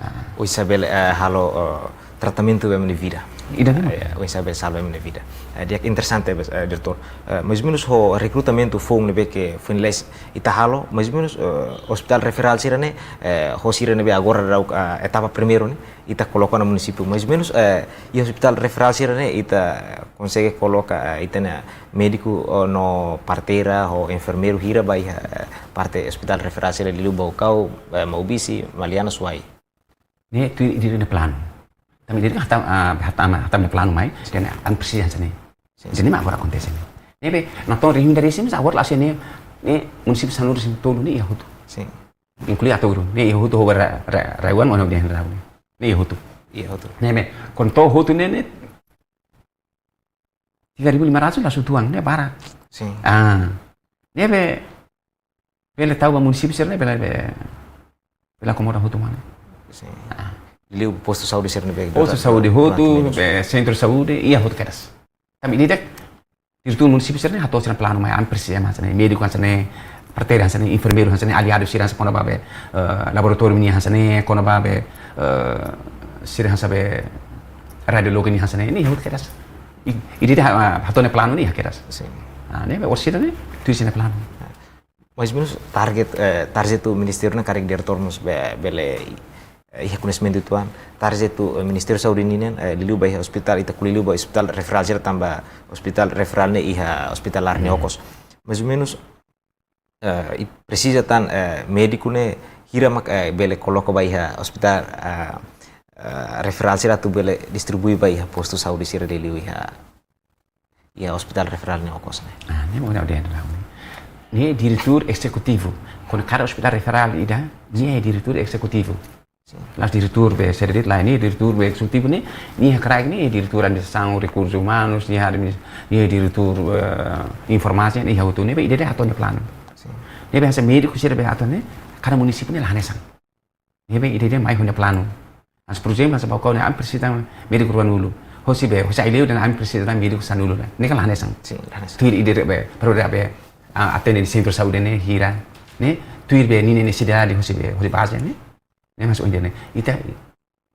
Ah. Oinsá bele, eh, halo, eh, tratamentu ba ema nia vida. Ida-ne'e. Eh, oinsá bele salva ema nia vida. Eh, di'ak, interesante, eh, diretór. Eh, mais ou menus ho rekrutamentu foun ne'ebé ke foin lalais ita halo, mais ou menus, eh, ospitál referál sira ne'e, eh, ho sira ne'ebé agora daudaun, eh, etapa primeiru ne'e, ita koloka ona munisípiu. Mais ou menus, eh, iha ospitál referál sira ne'e, ita konsege koloka, eh, ita-nia médiku, oh, no parteira, ho enfermeiru hira ba iha, eh, parte ospitál referál sira liuliu Baucau, eh, Maubisse, Maliana, Suai. Ne'e tuir ita-nia planu. Tanba ita hatama, ah, hatama, hatama planu mai, Sin. dehan ami presiza hanesan ne'e. Sin, Jadi sin. mak agora akontese ne'e. Ne'ebé, natoon rihun ida resin, mas agora la hanesan ne'e, ne'e munisípiu sanulu-resin-tolu ne'e iha hotu. Sin. Inklui Ataúro, ne'e iha hotu ho Ra-, Ra-, Raiwan, mós dehan Raiwan. Ne'e iha hotu. Iha hotu. Ne'ebé, kuandu to'o hotu ne'e, ne'e tiga ribu lima ratus la sunu tuan, ne'e barak. Sin. Ah. Ne'ebé, bele tau ba munisípiu sira ne'e, bele, bele, bele akomoda hotu mak ne'e. Sin. Ah. Liuliu postu saúde sira ne'ebé Postu daudaun, saúde daudaun hotu, menos. be sentru saúde, iha hotu kedas. Tanba ida-ne'e, diretór munisípiu sira ne'e hato'o sira-nia planu mai, ami presiza ema hanesan ne'e, médiku hanesan ne'e, parteira hanesan ne'e, enfermeiru hanesan ne'e, aliadu sira hanesan kona-ba be, eh, laboratóriu nian hanesan ne'e, kona-ba be, eh, sira hanesan be radiológiu nian hanesan ne'e, ne'e hotu kedas. I, ida-ne'e, ah, hato'o nia planu ne'e iha kedas. Sin. Ah, ne'ebé orsida ne'e, tuir sira-nia planu. Mais ou menus target, eh, target husi ministériu ne'e karik diretór mós be-, bele, eh, iha koñesimentu uitoan. Target husi, eh, Ministériu Saúde ninian, eh, liuliu ba iha ospitál, ita ko'alia liuliu ba ospitál referál sira tanba ospitál referál ne'e iha ospitál laran nia Hmm. okos. Mais ou menus, eh, i presiza tan, eh, médiku ne'e hira mak, eh, bele koloka ba iha ospitál, eh, eh, referál sira atu bele distribui ba iha postu saúde sira liuliu iha iha hospital referral ne'e okos ne'e? Ah, ne'e mak ha'u dehan duni. Ne'e diretór ezekutivu. Kuandu kada hospital referral ida, nia diretór ezekutivu. Sin. La'ós diretór be sede de'it lae, nia diretór be ezekutivu ne'e, nia kraik ne'e diretór administrasaun, rekursus umanus, nia adminis-, nia diretór, eh, informasi, nia hotu ne'ebé ida-idak hato'o nia planu. Sin. Ne'ebé hanesan médiku sira be atu ne'e, kada munisípiu ne'e la hanesan. Ne'ebé ida-idak mai ho nia planu. Mas, por ezemplu, hanesan Baucau ne'e ami presiza médiku ruanulu. Hosi be, hosi Aileu dehan ami presiza médiku sanulu ne'e. Ne'e kan la hanesan. Sin, la hanesan. Tuir ida be, para be, ah, atende iha sentru saúde ne'e hira. Ne'e, tuir be ninia nesesidade hosi be, hosi baze ne'e. Ne'e mas ohin ne'e. Ita,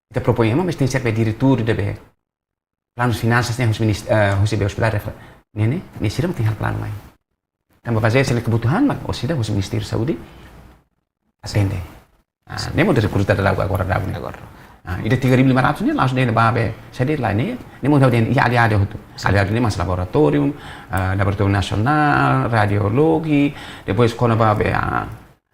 ita propoin ema, mas tenke ser be diretór ida be. Planu finansas ne'e hosi minis-, eh, hosi be hospital refer-, ne'e, ne'e, ne'e sira mak tenke halo planu mai. Tanba bazeia sira-nia kebutuhan mak, orsida hosi Ministériu Saúde atende. Ah, ne'e mak ita rekruta daudaun agora daudaun ne'e. Agora. Ah, ida tiga ribu lima ratus ne'e la'ós de'it ba be, sede de'it lae ne'e, ne'e mak ha'u dehan iha área-área hotu. Sin. Área-área ne'e mas laboratóriu, ah, laboratóriu nasionál, radiologi, depois kona-ba be, ah,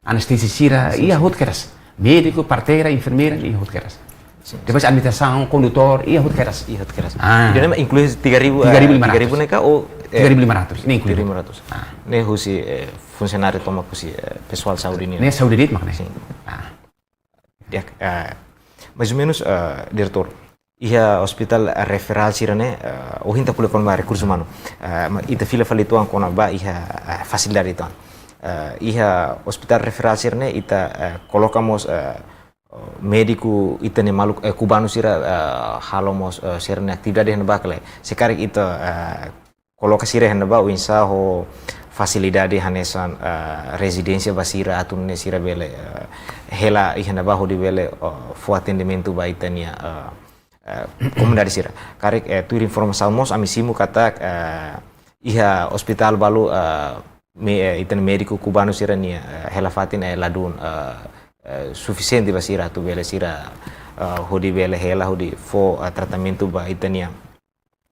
anestezia sira, sin, iha sin. Hotu kedas. Médiku, parteira, enfermeira, iha hotu kedas. Sin, sin. Depois administrasaun, kondutór, iha hotu kedas. Iha hotu kedas. Ah. Ida-ne'e mak inklui tiga ribu, eh, tiga ribu lima ratus. Tiga ribu ne'e ka ou, eh, tiga ribu lima ratus. Ne'e inklui. Tiga ribu lima ratus. Ah. Ne'e husi, eh, funsionáriu tomak husi, eh, pesoál saúde nian. Ne'e saúde de'it mak ne'e. Sin. Ah. Ya, eh, mais ou menus, eh, diretór. Iha hospital referral sira-ne'e, eh, ohin ita ko'alia kona-ba rekursu umanu. Eh, ma-, ita fila fali uitoan kona-ba iha, eh, fasilidade uitoan. Eh, iha hospital referral sira-ne'e ita, eh, koloka mós, eh, médiku ita-nia maluk, eh, kubanu sira, eh, halo mós, eh, sira-nia atividade iha ne'ebá ka lae. Se karik ita, eh, koloka sira iha ne'ebá oinsá ho fasilidade hanesan, eh, rezidénsia ba sira atu nune'e sira bele, eh, hela iha ne'ebá hodi bele, eh, fó atendimentu ba ita-nia, eh, eh, komunidade sira. Karik, eh, tuir informasaun mós ami simu katak, eh, iha hospital balu, eh, me-, eh, ita-nia médiku kubanu sira-nia, eh, hela fatin, eh, ladún, eh, eh, sufisiente ba sira atu bele sira, eh, hodi bele hela hodi fó, eh, tratamentu ba ita-nia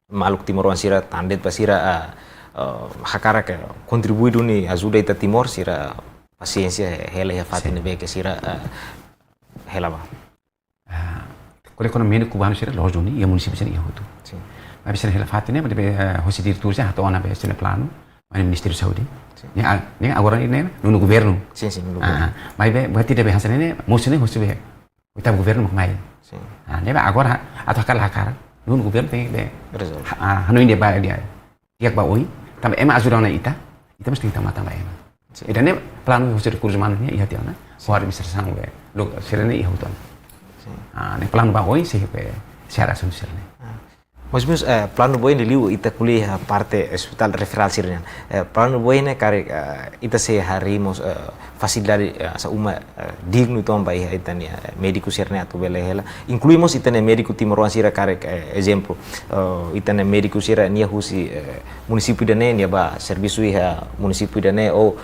maluk timoroan sira, tan de'it ba sira, ah, ah, hakarak, eh, kontribui duni ajuda ita Timor, sira pasiénsia hela iha fatin, sin, ne'ebé ke sira, ah, hela ba. Ah, ko'alia kona-ba médiku kubanu sira loos duni, iha munisípiu sira iha hotu. Sin. Maibé sira hela fatin ne'e, maibé, eh, hosi diretór sira hato'o ona be sira-nia planu, mai Ministériu Saúde. Sin. Ne'e a-, ne'e agora ne'e, nonu governu. Sin, sin, nonu governu. Ah, maibé, buat ida be hanesan ne'e, mosu ne'e, hosi be oitavu governu mak mai. Sin. Ah, ne'ebé agora, atu hakarak la hakarak, nonu governu tenke be, rezolve, ha-, ah, hanoin de'it ba, de'it. Di'ak ba oin, tanba ema ajuda ona ita, ita mós tenke tau matan ba ema. Sin. Ida-ne'e planu husi rekursus umanus nian iha tiha ona, sin, ho administrasaun be, lo, sira-ne'e iha hotu ona. Sin. Ah, ne'e planu ba oin, sei be, sei halo asuntu sira-ne'e. Ah. Mais ou menus, eh, planu ba oin liuliu ita ko'alia iha parte hospital referral sira-nian. Eh, planu ba oin ne'e karik, eh, ita sei harii mós, eh, fasilidade, eh, hanesan uma, eh, dignu uitoan ba iha ita-nia, eh, médiku sira-ne'e atu bele hela. Inklui mós ita-nia médiku timoroan sira karik, eh, ezemplu, eh, ita-nia médiku sira nia husi, eh, munisípiu ida-ne'e, nia ba servisu iha munisípiu ida-ne'e, ou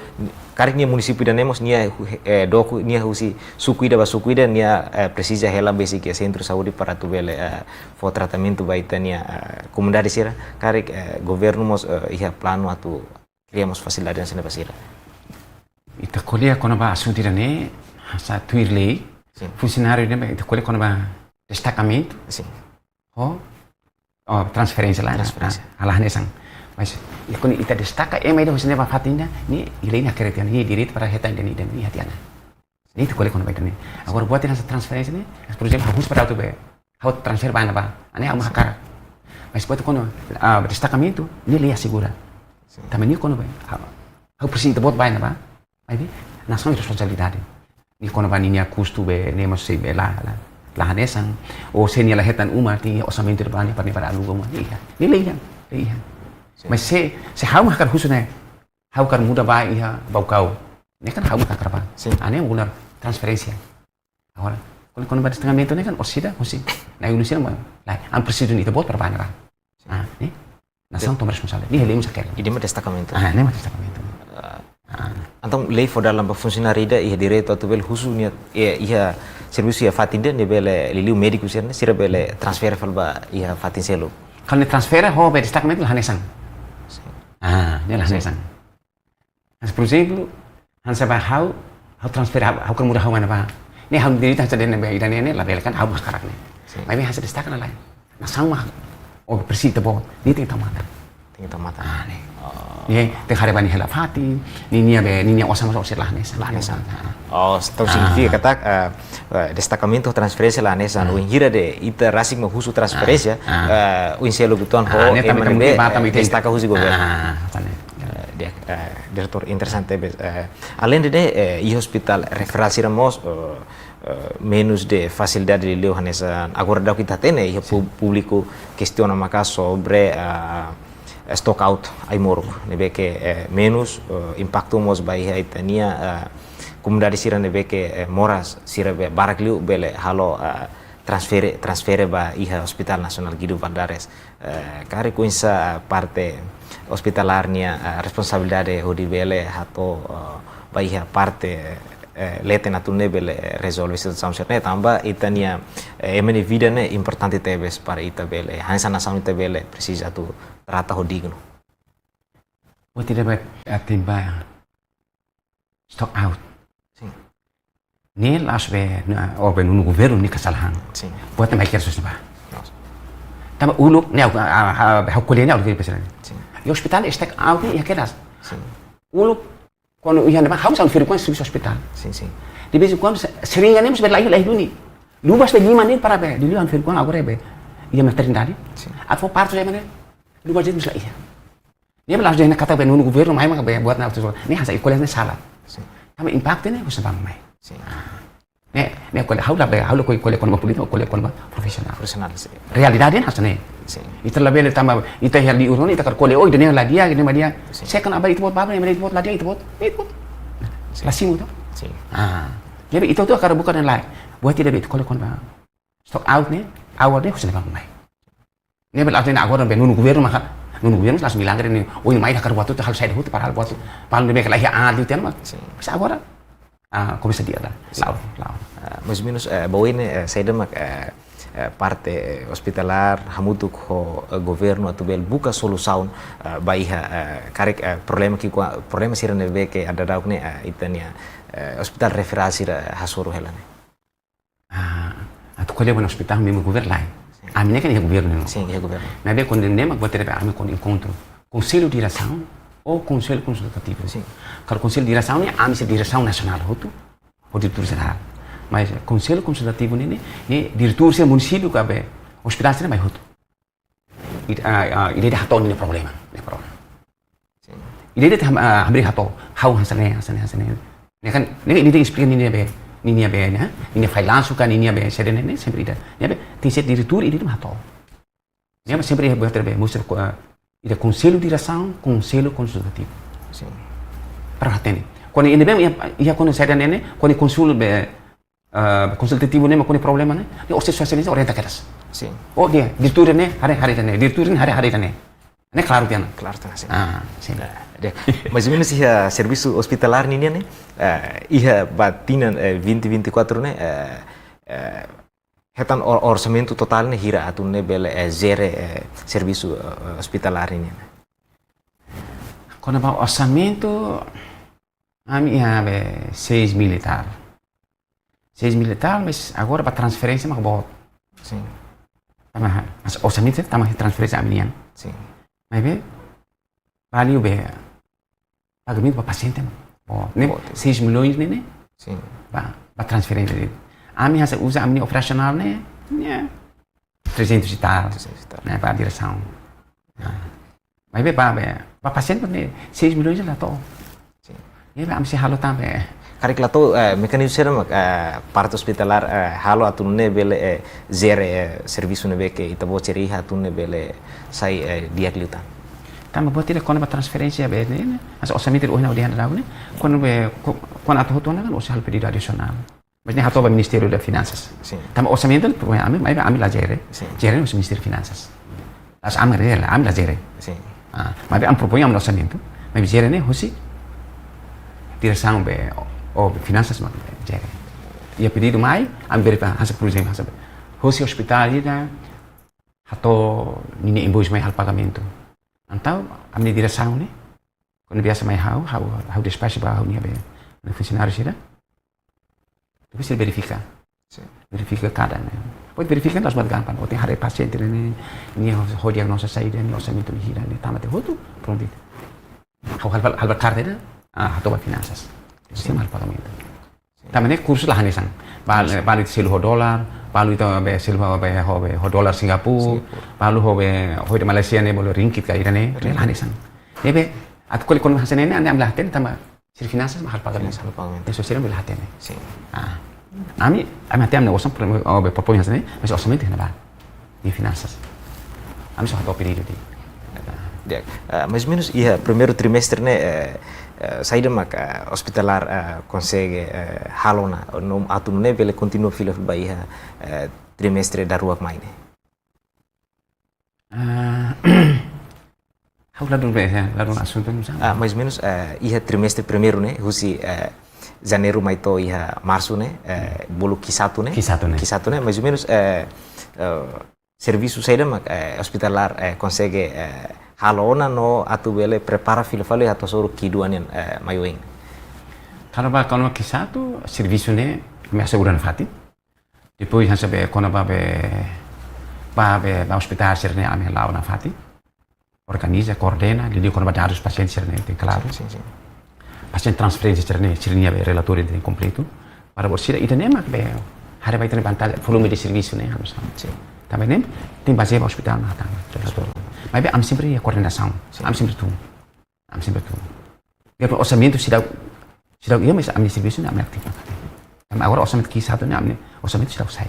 karik nia munisípiu ida-ne'e mós nia hu-, eh, dook, nia husi suku ida ba suku ida, nia, eh, presiza hela besik iha sentru saúde para atu bele, eh, fó tratamentu ba ita-nia, eh, komunidade sira, karik, eh, governu mós, eh, iha planu atu kria mós fasilidade hanesan ne'e ba sira. Ita ko'alia kona-ba asuntu ida-ne'e, hanesan tuir lei, sin, funsionáriu ne'e, ita ko'alia kona-ba destakamentu, sin, ho, oh, transferénsia la, transferénsia, ah, la hanesan. Mas, i kuandu ita destaka ema ida husi ne'ebá ba fatin ida, ne'e, i lei ne'e hakerek tiha ona, nia direitu para hetan ida-ne'e, ida-ne'e, iha tiha ona. Ne'e ita ko'alia kona-ba ida-ne'e. Agora buat ida hanesan transferénsia ne'e, mas, por ezemplu, ha'u husu para atu be, ha'u transfere ba ne'ebá, ah, ne'e ha'u mak hakarak. Mas buat kona, ah, destakamentu, ne'e lei asegura. Sin. Tanba ne'e kona-ba, ah, ha'u presiza ita-boot ba ne'ebá, maibé, nasaun responsabilidade. Ne'e kona-ba ninia kustu be, ne'e mós sei be la, la, la hanesan, ou se nia la hetan uma, tenke iha orsamentu ida ba ne'e, para ne'e para aluga uma, ne'e iha. Ne'e lei iha, lei iha. Sin. Mas se, se ha'u mak hakarak husu ne'e, ha'u hakarak muda ba iha Baucau. Ne'e kan ha'u mak hakarak ba. Sin. Ah, ne'e mak ha'u halo transferénsia. Agora, kuandu, kuandu ba destakamentu ne'e kan orsida, orsida. Nah, Indonesia mah, lah, ami presiza duni ita-boot para ba ne'ebá. Ah, ne'e? Nasaun, sin, toma responsabilidade. Ne'e lei mós hakerek. Ida-ne'e mak destakamentu. Ah, ne'e mak destakamentu. Ah. Ah. Entaun, lei fó dalan ba funsionáriu ida iha direitu atu bele husu nia, eh, iha servisu iha fatin ida, nia bele liuliu médiku sira-ne'e, sira bele transfere fali ba iha fatin seluk. Kalau ne'e transfere ho be destakamentu la hanesan. Sin. Ah, ne'e la, sin, hanesan. Mas, por ezemplu, hanesan ba ha'u, ha'u transfere, ha'u, ha'u hakarak muda ha'u ba ne'ebá. Ne'e ha'u direitu hanesan dehan ne'ebé, ida-ne'e ne'e, labele kan ha'u mak hakarak ne'e. Sin. Maibé hanesan destaka ne'e lain. Nasaun mak, oh, presiza ita-boot, ne'e tenke tau matan. Ita mata. Ah, ne'e. Oh. Ne'e, tenke haree ba nia hela fatin, ninia be, ninia osan mós orsida la hanesan. La hanesan. Ah. Oh, entaun signifika katak, eh, eh, destakamentu transferénsia la hanesan, ah, wainhira de'it ita rasik mak husu transferénsia, ah, eh, oinsá liu uitoan ho, ah, ne'e ema ne'ebé, eh, destaka husi governu. Ah, fali. Eh, di'ak, eh, diretór, interesante, be, eh, alende ne'e, eh, iha ospitál referál sira mós, eh, eh, menus de fasilidade liuliu hanesan agora daudaun ita hatene, iha pú-, públiku kestiona maka'as sobre, eh, stock out ai-moruk, ne'ebé ke, eh, menus, eh, impaktu mós ba iha ita-nia, eh, komunidade sira ne'ebé ke, eh, moras sira be barak liu bele halo, eh, transfere, transfere ba iha Hospital Nasionál Guido Valadares. Eh, karik oinsá, eh, parte ospitalár nia, eh, responsabilidade hodi bele hato'o, eh, ba iha parte, eh, leten atu nune'e bele rezolve situasaun sira-ne'e tanba ita-nia, eh, ema nia vida ne'e importante tebes para ita bele, hanesan nasaun ita bele presiza atu trata ho dignu. Buat ida be, eh, tanba stock out. Sin. Ne'e la'ós be, na, o be nonu governu nia kesalahan. Sin. Buat ne'e mai kedas husi ne'ebá. Loos. Tanba uluk, ne'e, a, a, a, ha'u ko'alia ne'e uluk ke pesan. Sin. Iha ospitál stock out ne'e iha kedas. Sin. Uluk, kuandu iha ne'ebá, ha'u hanesan feriku servisu ospitál. Sin, sin. De vez em quando, se-, seringa ne'e mós be la iha, la iha duni. Lubas be lima ne'e para be, dulu hanesan feriku agora be. Iha maternidade. Sin. Atu fó partu be ne'e. Lubas de'it mós la iha. Ne'e be la'ós dehan katak be nonu governu mai maka be buat ne'e atu. Ne'e hanesan ko'alia ne'e sala. Sin. Tanba impaktu ne'e husi ne'ebá mai. Sin. Ne'e, ne'e ko'alia ha'u la be, ha'u la ko'alia, ko'alia kona-ba polítika, ko'alia kona-ba profisionál. Profisionál, sin. Realidade ne'e hanesan ne'e. Sin. Ita labele tanba, ita iha li'ur ne'e, ita hakarak ko'alia, oh, ida-ne'e la di'ak, ida-ne'e la di'ak. Sin. Se kan aban ita-boot, bapa, ita-boot la di'ak, ita-boot. Ita-boot. Sin. La simu to? Sin. Ah. Jadi ita hotu hakarak buka ne'e lae. Buat ida be ita ko'alia kona-ba stock out ne'e, awal ne'e husi ne'ebá mai. Ne'e be la'ós dehan agora be nonu governu maka, nonu governu la'ós milagre ne'e, oh, mai hakarak buat hotu, halo saida hotu para halo buat hotu. Padahal ne'e be kala iha aat liután mak. Sin. Mas agora, ah, komesa di'ak ida. Sin. La'o, la'o. Ah, mais ou menus, eh, ba oin ne'e, eh, saida mak, eh, eh, parte, eh, ospitalár hamutuk ho, eh, governu atu bele buka solusaun, eh, ba iha, eh, karik, eh, problema ki'ik-oan, problema sira ne'ebé ke daudaun ne'e, eh, ita-nia, eh, ospitál referál sira hasoru hela ne'e. Ah, atu ko'alia ba ospitál, ami governu lae. Sin. Ami ne'e kan iha governu. Sin, iha governu. Maibé kuandu ne'e mak buat ida be ami kuandu enkontru. Konsellu diresaun ou konsellu konsultativu. Sin. Karik konsellu diresaun ne'e ami sei diresaun nasionál hotu, ho diretór jerál. Mas konsellu konsultativu ne'e, ne'e, ne'e diretór sira munisípiu ka be ospitál sira mai hotu. Ida, ah, ah, ida-idak hato'o ninia problema, ninia problema. Sin. Ida-idak ham-, ah, hamriik hato'o, ha'u hanesan ne'e, hanesan ne'e, hanesan ne'e. Ne'e kan, ne'e, ida-idak esplika ninia be, ninia be, ne'e, ninia fallansu ka, ninia be, saida ne'e, ne'e, sempre ida. Ne'e be, tenke ser diretór, ida-idak mak hato'o. Ne'e be, sempre ida buat ida be, mostra ko, ah, ida konsellu diresaun, konsellu konsultativu. Sin. Para hatene. Kuandu ida be, iha, iha kuandu saida ne'e, ne'e, kuandu konsul be, ah, konsultativu ne'e mak kuandu problema ne'e, ne'e orsida sosialista orienta kedas. Sin. Oh, di'ak, diretór ne'e, haree, haree ne'e, diretór ne'e, haree, haree ne'e. Ne'e klaru tiha ona. Klaru tiha ona, sin. Ah, sin. Eh, di'ak. Mais ou menus iha servisu ospitalár ninian ne'e, eh, iha ba tinan, eh, vinte vinte e quatro ne'e, eh, eh, hetan or-, orsamentu totál ne'e hira atu nune'e bele, eh, jere, eh, servisu, eh, ospitalár ninian ne'e. Kona-ba orsamentu, ami iha be seis mil e tal. Seis mil e tal, mas agora ba transferénsia mak boot. Sin. Tanba, mas orsamentu tanba transferénsia ami-nian. Sin. Maibé, ba liu be, pagamentu ba pasiente mak boot. Ne'e, boot. Seis milhões ne'e, ne'e? Sin. Ba, ba transferénsia de'it. Ami hanesan uza ami-nia operasionál ne'e, ne'e, trezentos e tal. Trezentos e tal. Ne'e, ba diresaun. Ah. Maibé ba, be, ba pasiente ne'e seis milhões la to'o. Sin. Ne'ebé ami sei halo tan be. Karik la to'o, eh, mekanizmu saida mak, eh, parte ospitalár, eh, halo atu nune'e bele, eh, jere, eh, servisu ne'ebé ke ita-boot sira iha atu nune'e bele sai, eh, di'ak liután. Tanba buat ida kona-ba transferénsia be ne'e, ne'e. Hanesan orsamentu ida ohin ha'u dehan daudaun ne'e. Kona be, ko-, kona atu hotu ona kan, orsida halo pedidu adisionál. Mas ne'e hato'o ba Ministériu de Finansas. Sin. Tanba orsamentu, ami, ami, ami la jere. Sin. Jere husi Ministériu Finansas. La'ós ami la, ami la jere. Sin. Ah, maibé ami propoñe ami orsamentu. Maibé jere ne'e husi diresaun be, ou, ou finansas mak jere. Iha pedidu mai, ami verifika hanesan, por ezemplu, hanesan be. Husi ospitál ida, hato'o ninia invoice mai halo pagamentu. Entaun, ami-nia diresaun ne'e, kuandu biasa mai ha'u, ha'u, ha'u despaxa ba ha'u-nia be, ha'u-nia funsionáriu sira. Depois sira verifika. Sin. Verifika kada ne'e. Depois verifika, la'ós buat gampang. Ó tenke haree pasiente ne'e, nia ho diagnóse saida, nia orsamentu hira, nia tama tiha hotu, prontu. Ha'u halo, halo karta ida, ah, hato'o ba finansas. Simu halo pagamentu. Tanba ne'e kursu la hanesan. Bal-, balu ita selu ho dolar, balu ita be selu ho be, ho be, ho dolar Singapura, Singapura. Balu ho be, ho ida Malaysia ne'e bolu ringgit ka ida ne'e, ne'e la hanesan. Ne'ebé, atu ko'alia kona-ba hanesan ne'e, ne'e ami la hatene tanba sira finansas mak halo pagamentu. Finansas halo pagamentu. Ne'e sira sira mak la hatene. Sin. Ah. Ami, ami hatene ami-nia osan, por, oh, be proposta hanesan ne'e, mas orsamentu iha ne'ebá. Iha finansas. Ami só hato'o pedidu de'it. Di'ak, eh, mais ou menus iha primeiru trimestre ne'e, eh, eh, saida mak, eh, Hospitalar, eh, konsege, eh, halo ona, no atu nune'e bele kontinua fila ba iha, eh, trimestre daruak mai ne'e? Ah, ha'u ladún be, ya, ladún asuntu ne'e. Ah, mais ou menus, eh, iha trimestre primeiru ne'e, husi, eh, Janeiru mai to'o iha Marsu ne'e, eh, bolu Q satu ne'e. Q satu ne'e. Q satu ne'e, mais ou menus, eh, eh, servisu saida mak, eh, Hospitalar, eh, konsege, eh, halo ona no atu bele prepara fila fali atu hasoru Q dua nian, eh, mai oin? Kona-ba, kona-ba Q satu, servisu ne'e ami asegura nafatin. Depois hanesan be kona-ba be, ba be, ba ospitál sira-ne'e ami hala'o nafatin. Organiza, koordena, liuliu kona-ba dadus pasiente sira-ne'e tenke klaru. Sin, sin, sin. Pasiente transferénsia sira-ne'e, sira-nia be relatóriu tenke kompletu. Para orsida ida-ne'e mak be, haree ba ita-nia vantajen, volume de servisu ne'e, harus sama. Sin. Tanba ne'e, tenke bazeia ba ospitál mak hatama, relatóriu. Maibé ami sempre iha koordenasaun, sin, ami sempre tun. Ami sempre tun. Depois orsamentu seidauk, seidauk iha, mas ami-nia servisu ne'e ami aktif nafatin. Tanba agora orsamentu Q satu ne'e ami orsamentu seidauk sai.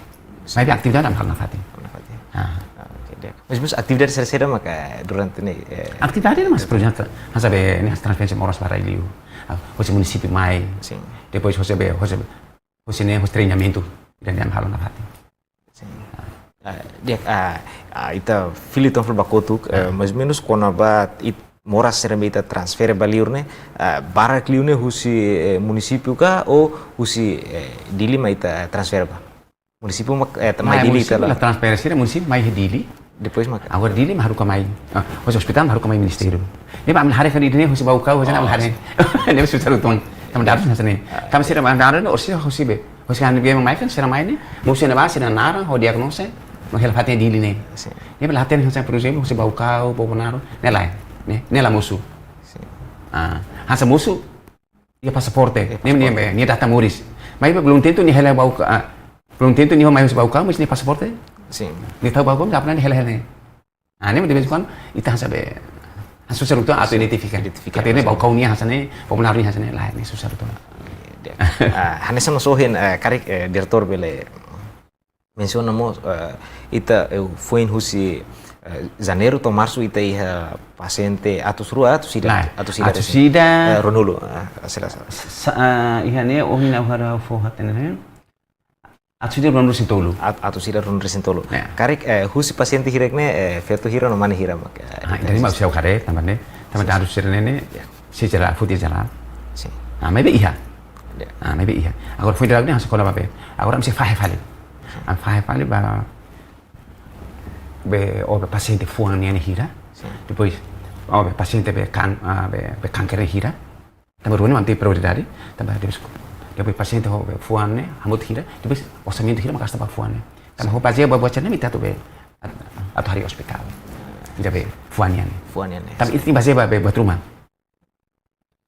Maibé atividade ami halo nafatin. Nafatin. Ah. Ah, oke, di'ak. Mais ou menus atividade saida-saida maka durante ne'e, eh, atividade ne'e mas, por ezemplu, hanesan be ne'e transferénsia moras ba rai-li'ur. Ah, husi munisípiu mai. Sin. Depois husi be, husi, husi ne'e, husi treinamentu. Ida-ne'e ami halo nafatin. Sin. Ah, di'ak, ah, ah, ita fila uitoan fali ba kotuk, eh, mais ou menus kona-ba ita moras sira ne'ebé ita transfere ba li'ur ne'e, ah, barak liu ne'e husi, eh, munisípiu ka ou husi, eh, Dili mak ita transfere ba? Munisípiu mak, eh, mai Dili munisípiu ita la. La transfere sira, munisípiu mai iha Dili. Depois mak. Agora Dili mak haruka mai. Ah, husi ospitál mak haruka mai ministériu. Ne'ebé ami haree fali ida-ne'e husi Baucau, husi ne'e ami haree. Ne'e susar uitoan. Tanba dadus hanesan ne'e. Tanba sira mai dadus ne'e, orsida husi be. Husi ami be mai kan sira mai ne'e, mosu iha ne'ebá sira-nia naran, ho diagnóse, no hela fatin iha Dili ne'e. Sin. Ne'ebé la hatene hanesan, por ezemplu, husi Baucau, Bobonaro, ne'e lae, ne'e, ne'e la mosu. Sin. Ah, hanesan mosu, iha pasaporte, iha ne'e, ne'e, pasaporte. Ne'e data moris. Maibé belum tentu nia hela Baucau, ah, belum tentu nia mai husi Baucau, mas nia pasaporte. Sin. Nia tau Baucau, dá para nia hela, hela ne'e. Ah, ne'e de vez em quando, ita hanesan be, hanesan susar uitoan atu identifika. Identifika. Katak ne'e Baucau nian hanesan ne'e, Bobonaro nian hanesan ne'e, lae, ne'e susar uitoan. Di'ak. Ah, hanesan mós ohin, eh, karik, eh, diretór bele mensiona mós, eh, ita, eh, foin husi, eh, Janeiru to'o Marsu ita iha pasiente atus rua, atus ida, lae, atus ida atus resin. Ida. Eh, ruanulu, ah, sila, sila. Sa-, ah, iha ne'e ohin ha'u haree fó hatene ne'e. Atus ida ruanulu resin tolu. At-, atus ida ruanulu resin tolu. Ya. Karik, eh, husi pasiente hirak ne'e, eh, feto hira no mane hira mak, eh, ah, diferensa. Ida-ne'e mak seidauk haree, tanba ne'e, tanba dadus sira-ne'e, ya, sei jerál, foti jerál. Sin. Ah, maibé iha. Ya. Ah, maibé iha. Agora foin jerál ne'e hanesan kona-ba be. Agora ami sei fahe fali. Sin. Ami fahe fali ba be, ó be pasiente fuan nian hira. Sin. Depois, ó be pasiente be kan-, ah, be, be kanker hira. Tanba rua ne'e mak ami tenke prioridade, tanba depois, depois pasiente ho fuan ne'e, hamutuk hira, depois orsamentu hira mak gasta ba fuan ne'e. Tanba ho bazeia ba buat sira-ne'e mak ita atu be, at-, atu harii ospitál. Ida be fuan nian ne'e. Fuan nian ne'e. Tanba ita tenke bazeia ba be buat ruma.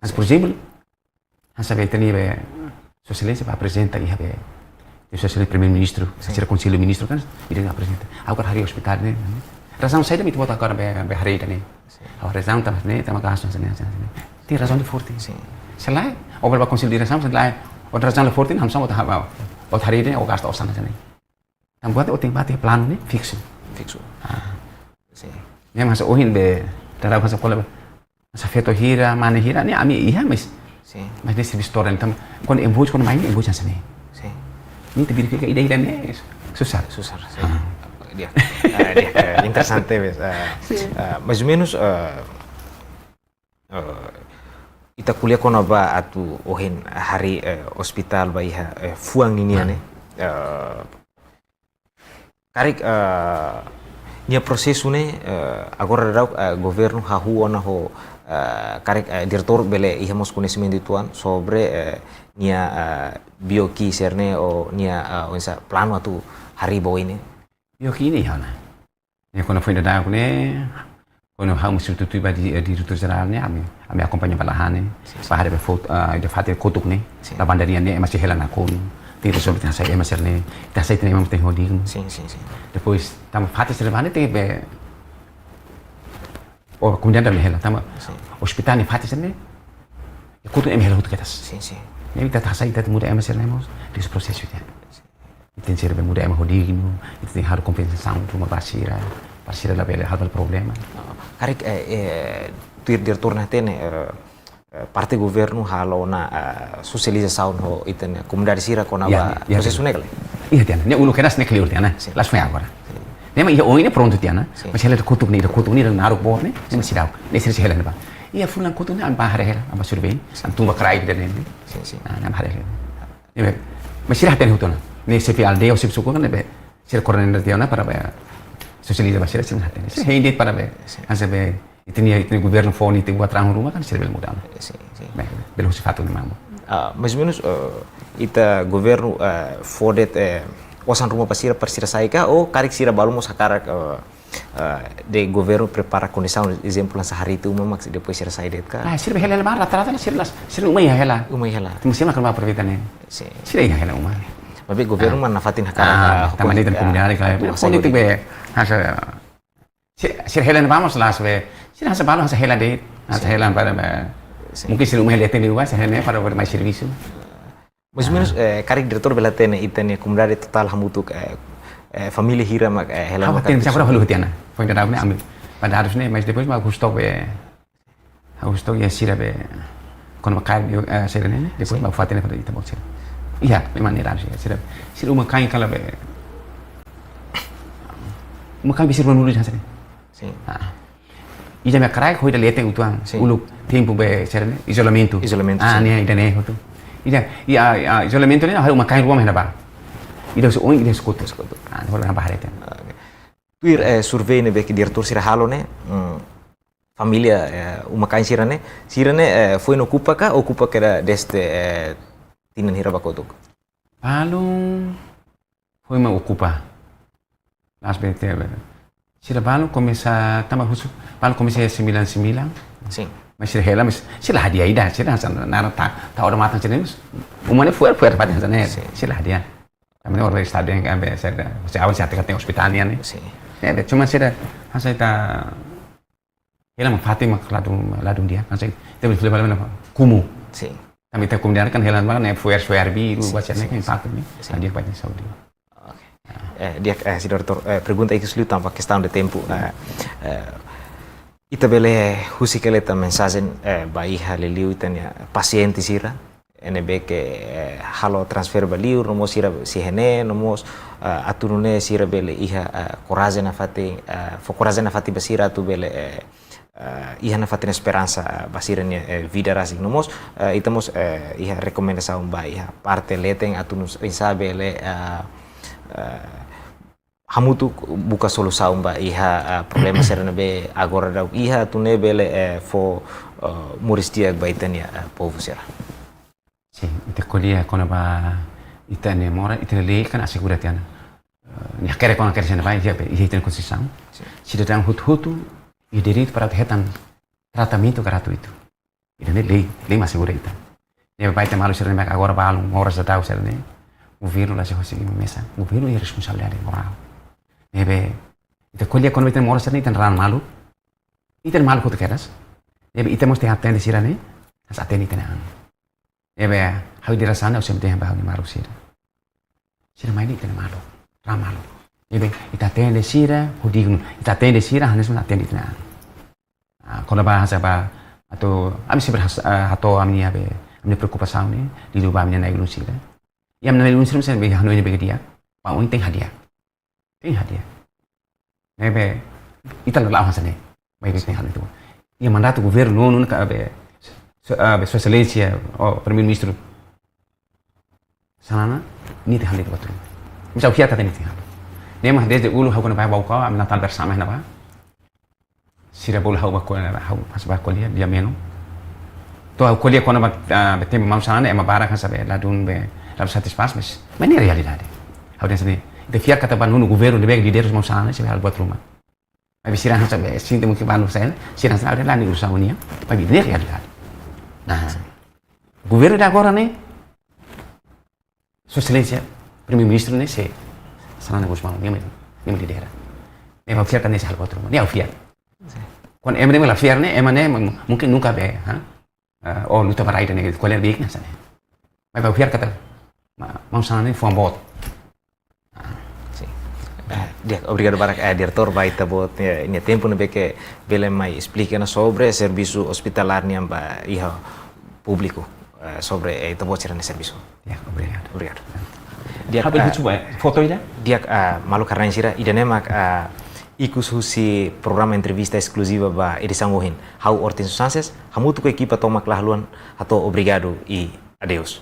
Mas, por ezemplu, hanesan be ita-nia be, Sua Exelénsia ba aprezenta iha be, Sua Exelénsia Primeiru-Ministru, sin, sira Konsellu Ministru kan, ida-ne'e aprezenta. Agora harii ospitál ne'e. Razaun saida mak ita-boot agora be, be harii ida-ne'e? Sin. Agora razaun tanba ne'e, tanba gastu, sin, sin, sin. Tenke razaun di'ak forte. Sin. Se lae, ó bele ba Konsellu Diresaun, se lae, ó razaun la forte, hanesan ó ta haba, ó harii ida-ne'e, ó gasta osan hanesan ne'e. Tanba buat ó tenke bá tiha planu ne'e fiksu. Fiksu. Ah. Sin. Ne'e mak hanesan ohin be, dada hanesan ko'alia, hanesan feto hira, mane hira, ne'e ami iha, mas. Sin. Mas ne'e servisu todan, tanba kuandu ita bá, kuandu mai ne'e ita hanesan ne'e. Sin. Ne'e ita verifika ida-ida ne'e, susar. Susar, sin. Ah. Di'ak. Ah, di'ak, eh, interesante, mas, eh, sin, eh, mais ou menus, eh, eh, ita ko'alia kona-ba atu ohin harii, eh, ospitál ba iha, eh, fuan ninian, ah, ne'e. Eh, karik, eh, nia prosesu ne'e, eh, agora daudaun, eh, governu hahú ona ho, eh, karik, eh, diretór bele iha mós koñesimentu uitoan sobre, eh, nia, eh, B O Q sira-ne'e ou nia, eh, oinsá planu atu harii ba oin ne'e. Io kini ya na. Ne'e kuandu foin dadauk ne'e, kuandu ha'u mak substitui ba di, eh, diretór jerál ne'e, ami, ami akompaña ba lahan ne'e, sin, sin, ba haree be foto, ah, ida fatin kotuk ne'e, sin, lavandaria ne'e, ema sei hela nakonu, tenke rezolve, tenke hasai ema sira-ne'e, tenke hasai, tenke ema tenke hodi. Sin, sin, sin. Depois, tanba fatin sira-ne'e, tenke be, oh, komunidade ne'e hela, tanba, sin, ospitál ne'e fatin sira-ne'e, e kotuk ema hela hotu kedas. Sin, sin. Ne'e ita hasai, ita muda ema sira-ne'e mós, depois prosesu ida. Sin. Ita tenke sira be muda ema ho dignu, ita tenke halo kompensasaun ruma ba sira, para sira labele halo problema. Ah, karik, eh, eh, tuir diretór ne'e hatene, eh, eh, parte governu halo ona, eh, sosializasaun ho ita-nia komunidade sira kona-ba, ya, ya, prosesu ne'e ka lae? Iya, tiha ona. Ne'e uluk kedas ne'e kleur tiha ona. Sin. La'ós foin agora. Sin. Ne'e mak iha oin ne'e prontu tiha ona. Sin. Mas hela kotuk ne'e, ida kotuk ne'e, ida naruk boot ne'e, ne'e, sin, mak seidauk. Ne'e sira sei hela ne'ebá. Iha fulan kotuk ne'e, ami bá haree hela, ami bá survei, sin, ami tun ba kraik ida-ne'e. Sin, sin. Ah, ami bá haree hela. Ne'ebé, mas sira hatene hotu ona. Ne'e xefe aldeia, xefe suku kan ne'ebé, sira koordenadór tiha ona para be sosializa ba sira, sira hatene. Sira hein de'it para be, sin, hanesan be, ita-nia, ita-nia governu fó netik buat rahun ruma kan sira bele muda ona. Sin, sin. Be, bele husu fatuk ne'e mamuk. Ah, mais ou menos, eh, ita governu, eh, fó de'it, eh, osan ruma ba sira, para sira sai ka, ou karik sira balu mós hakarak, eh, eh, de'it governu prepara kondisaun, ezemplu, hanesan haritu uma mak depois sira sai de'it ka? Ah, sira be hela hela ba, rata-rata sira las, sira uma iha hela. Uma iha hela. Tanba sira mak aproveita ne'e. Sin. Sira iha hela uma. Maibé governu, ah, mak nafatin hakarak, ah, ah, tanba hukum, ne'e tan, ah, komunidade ka, hukum, hukum, hukum, hukum, be, hanesan, sira, sira hela ne'ebá mós la'ós be, sira hanesan balu hanesan hela de'it, hanesan, sin, hela para be, sin, mungkin sira uma hela de'it ne'ebá, sira hela ne'e para be mai servisu. Mais ou menos, ah, eh, karik diretór bele hatene ita-nia komunidade totál hamutuk, eh, eh, família hira mak, eh, hela. Ha'u mak hatene, hamutuk, sá, agora halo tiha ona. Foin dadauk ne'e ami, ba dadus ne'e, mas depois mak husu took be, ha'u husu took iha sira be, kona-ba kaer, eh, sira-ne'e, depois, sin, mak fó tiha ona para ita-boot sira. Iha, memang ne'e dadus iha, sira, sira uma-kain kala be, uma-kain be sira ruanulu hanesan ne'e. Sin. Ah. Ida mak kraik, ho ida leten uitoan. Sin. Uluk tempu be sira-ne'e, izolamentu. Izolamentu, ah, sin, ne'e, ida-ne'e hotu. Ida, i, ah, ah, izolamentu ne'e, ha'u uma-kain rua mak iha ne'ebá. Ida husi oin, ida husi kotuk. Husi kotuk. Ah, ne'e hola na bahare ten. Ah, oke. Tuir, eh, survei ne'ebé ke diretór sira halo ne'e, mm, família, eh, uma-kain sira-ne'e, sira-ne'e, eh, foin okupa ka, okupa kedas dezde, eh, tinan hira ba kotuk? Balun foin mak okupa. La'ós be te be. Sira balun komesa, tanba husu, balun komesa sembilan sembilan. Sin. Mas sira hela, mas sira la hadi'a ida, sira hanesan naran ta, ta oda matan sira, mas uma ne'e fuer, fuer fatin hanesan ne'e. Sin. Sira la hadi'a. Ami ne'e oras estadu yang kan be, sira, se awan sira hatene katak ospitál nian ne'e. Sin. Ya, be, cuma sira hanesan ita hela mak fatin mak ladún, ladún di'ak, hanesan ita bele fila bala mana kumuh. Sin. Tanba ita komunidade kan hela mak ne'e fuer, fuer biru, sin, buat sira-ne'e, sin, kan, sin, impaktu ne'e. Sin. Hadi'a ba ita-nia saúde. Oke. Eh, di'ak, eh, señór doutór, eh, pergunta ikus liu tanba kestaun de tempu, eh, eh, ita bele husik hela ita-nia mensajen, eh, ba iha liuliu ita-nia pasiente sira, ne'ebé ke, eh, halo transfere ba liur, no mós sira sei iha ne'e, no mós, eh, atu nune'e sira bele iha, eh, korajen nafatin, eh, fó korajen nafatin ba sira atu bele, eh, eh, iha nafatin esperansa, eh, ba sira-nia, eh, vida rasik. No mós, eh, ita mós, eh, iha rekomendasaun ba iha parte leten atu nune'e oinsá bele, eh, eh, hamutuk buka solusaun ba iha, eh, problema sira ne'ebé agora daudaun iha atu nune'e bele, eh, fó, eh, moris di'ak ba ita-nia, eh, povu sira. Sin, ita ko'alia kona-ba ita-nia moras, ita-nia lei kan asegura tiha ona. Eh, nia kere kona kere sena bai, iha be, iha ita-nia Konstituisaun. Sin. Sidadaun hotu-hotu iha direitu para hetan tratamentu gratuitu. Ida-ne'e lei, lei mak asegura ita. Ne'ebé ba ita maluk sira-ne'e mak agora balun, moras daudaun sira-ne'e. Governu la sei husik mesak, governu iha responsabilidade morál. Ne'ebé, ita ko'alia kona-ba ita-nia moras sira-ne'e, ita-nia raan malu. Ita-nia malu hotu kedas. Ne'ebé, ita mós tenke atende sira-ne'e, hanesan atende ita-nia an. Ne'ebé, ha'u dira sana, ha'u sempre dehan ba ha'u-nia maluk sira. Sira mai ne'e ita-nia maluk, raan malu. Ne'ebé, ita atende sira ho dignu, ita atende sira hanesan atende ita-nia an. Ah, kona-ba hanesan ba, atu, ami sempre has-, ah, hato'o ami-nia be, ami-nia preokupasaun ne'e, liuliu ba ami-nia na'i-ulun sira. I ami-nia na'i-ulun sira, misalnya, be, hanoin ne'ebé ke di'ak, ba oin tenke hadi'a. Tenke hadi'a. Ne'ebé, ita la la'o hanesan ne'e. Maibé tenke halo itu. Iha mandatu governu nonu ka be, so-, ah, be Sua Exelénsia, oh, Primeiru-Ministru Xanana, nia tenke halo itu buat ruma. Misal ha'u atu hatene nia tenke halo. Ne'e mak dezde uluk ha'u kona-ba Baucau, ami Natal bersama iha ne'ebá. Sira bolu ha'u ba ko'alia, ha'u pas ba ko'alia, dia menu. To'o ha'u ko'alia kona-ba, ah, be tempu malu Xanana, ema barak hanesan be ladún be, ladún satisfás, mas, mas ne'e realidade. Ha'u dehan hanesan ne'e, Ita fiar katak ba nonu governu ne'ebé lideransa maun Xanana sei halo buat ruma. Maibé sira hanesan be, sente mungkin ba nonu Xanana, sira hanesan ada lani urusan nian, maibé ne'e realidade. Nah, governu ida agora ne'e, Sua Exelénsia Primeiru-Ministru ne'e sei Xanana Gusmão, nia mak, nia mak lidera. Ne'e ha'u fiar katak nia sei halo buat ruma, ne'e ha'u fiar. Kuandu ema ne'e la fiar ne'e, ema ne'e mungkin nunka be, ha? Eh, oh, luta ba rai ida-ne'e, ko'alia di'ak hanesan ne'e. Maibé ha'u fiar katak, ma, maun Xanana ne'e fuan boot. Sin. Eh, di'ak, obrigadu barak, eh, diretór, ba ita-boot, eh, nia tempu ne'ebé ke bele mai esplika ona sobre servisu ospitalár nian ba iha públiku, eh, sobre, eh, ita-boot sira-nia servisu. Ya, obrigadu. Obrigadu. Di'ak, ha'u bele, eh, husu ba, eh, foto ida? Di'ak, eh, maluk haree-na'in sira, ida-ne'e mak, eh, ikus husi programa entrevista eskluziva ba edisaun ohin. Ha'u Hortensio Sanches, hamutuk ho ekipa tomak la haluha hato'o obrigadu i adeus.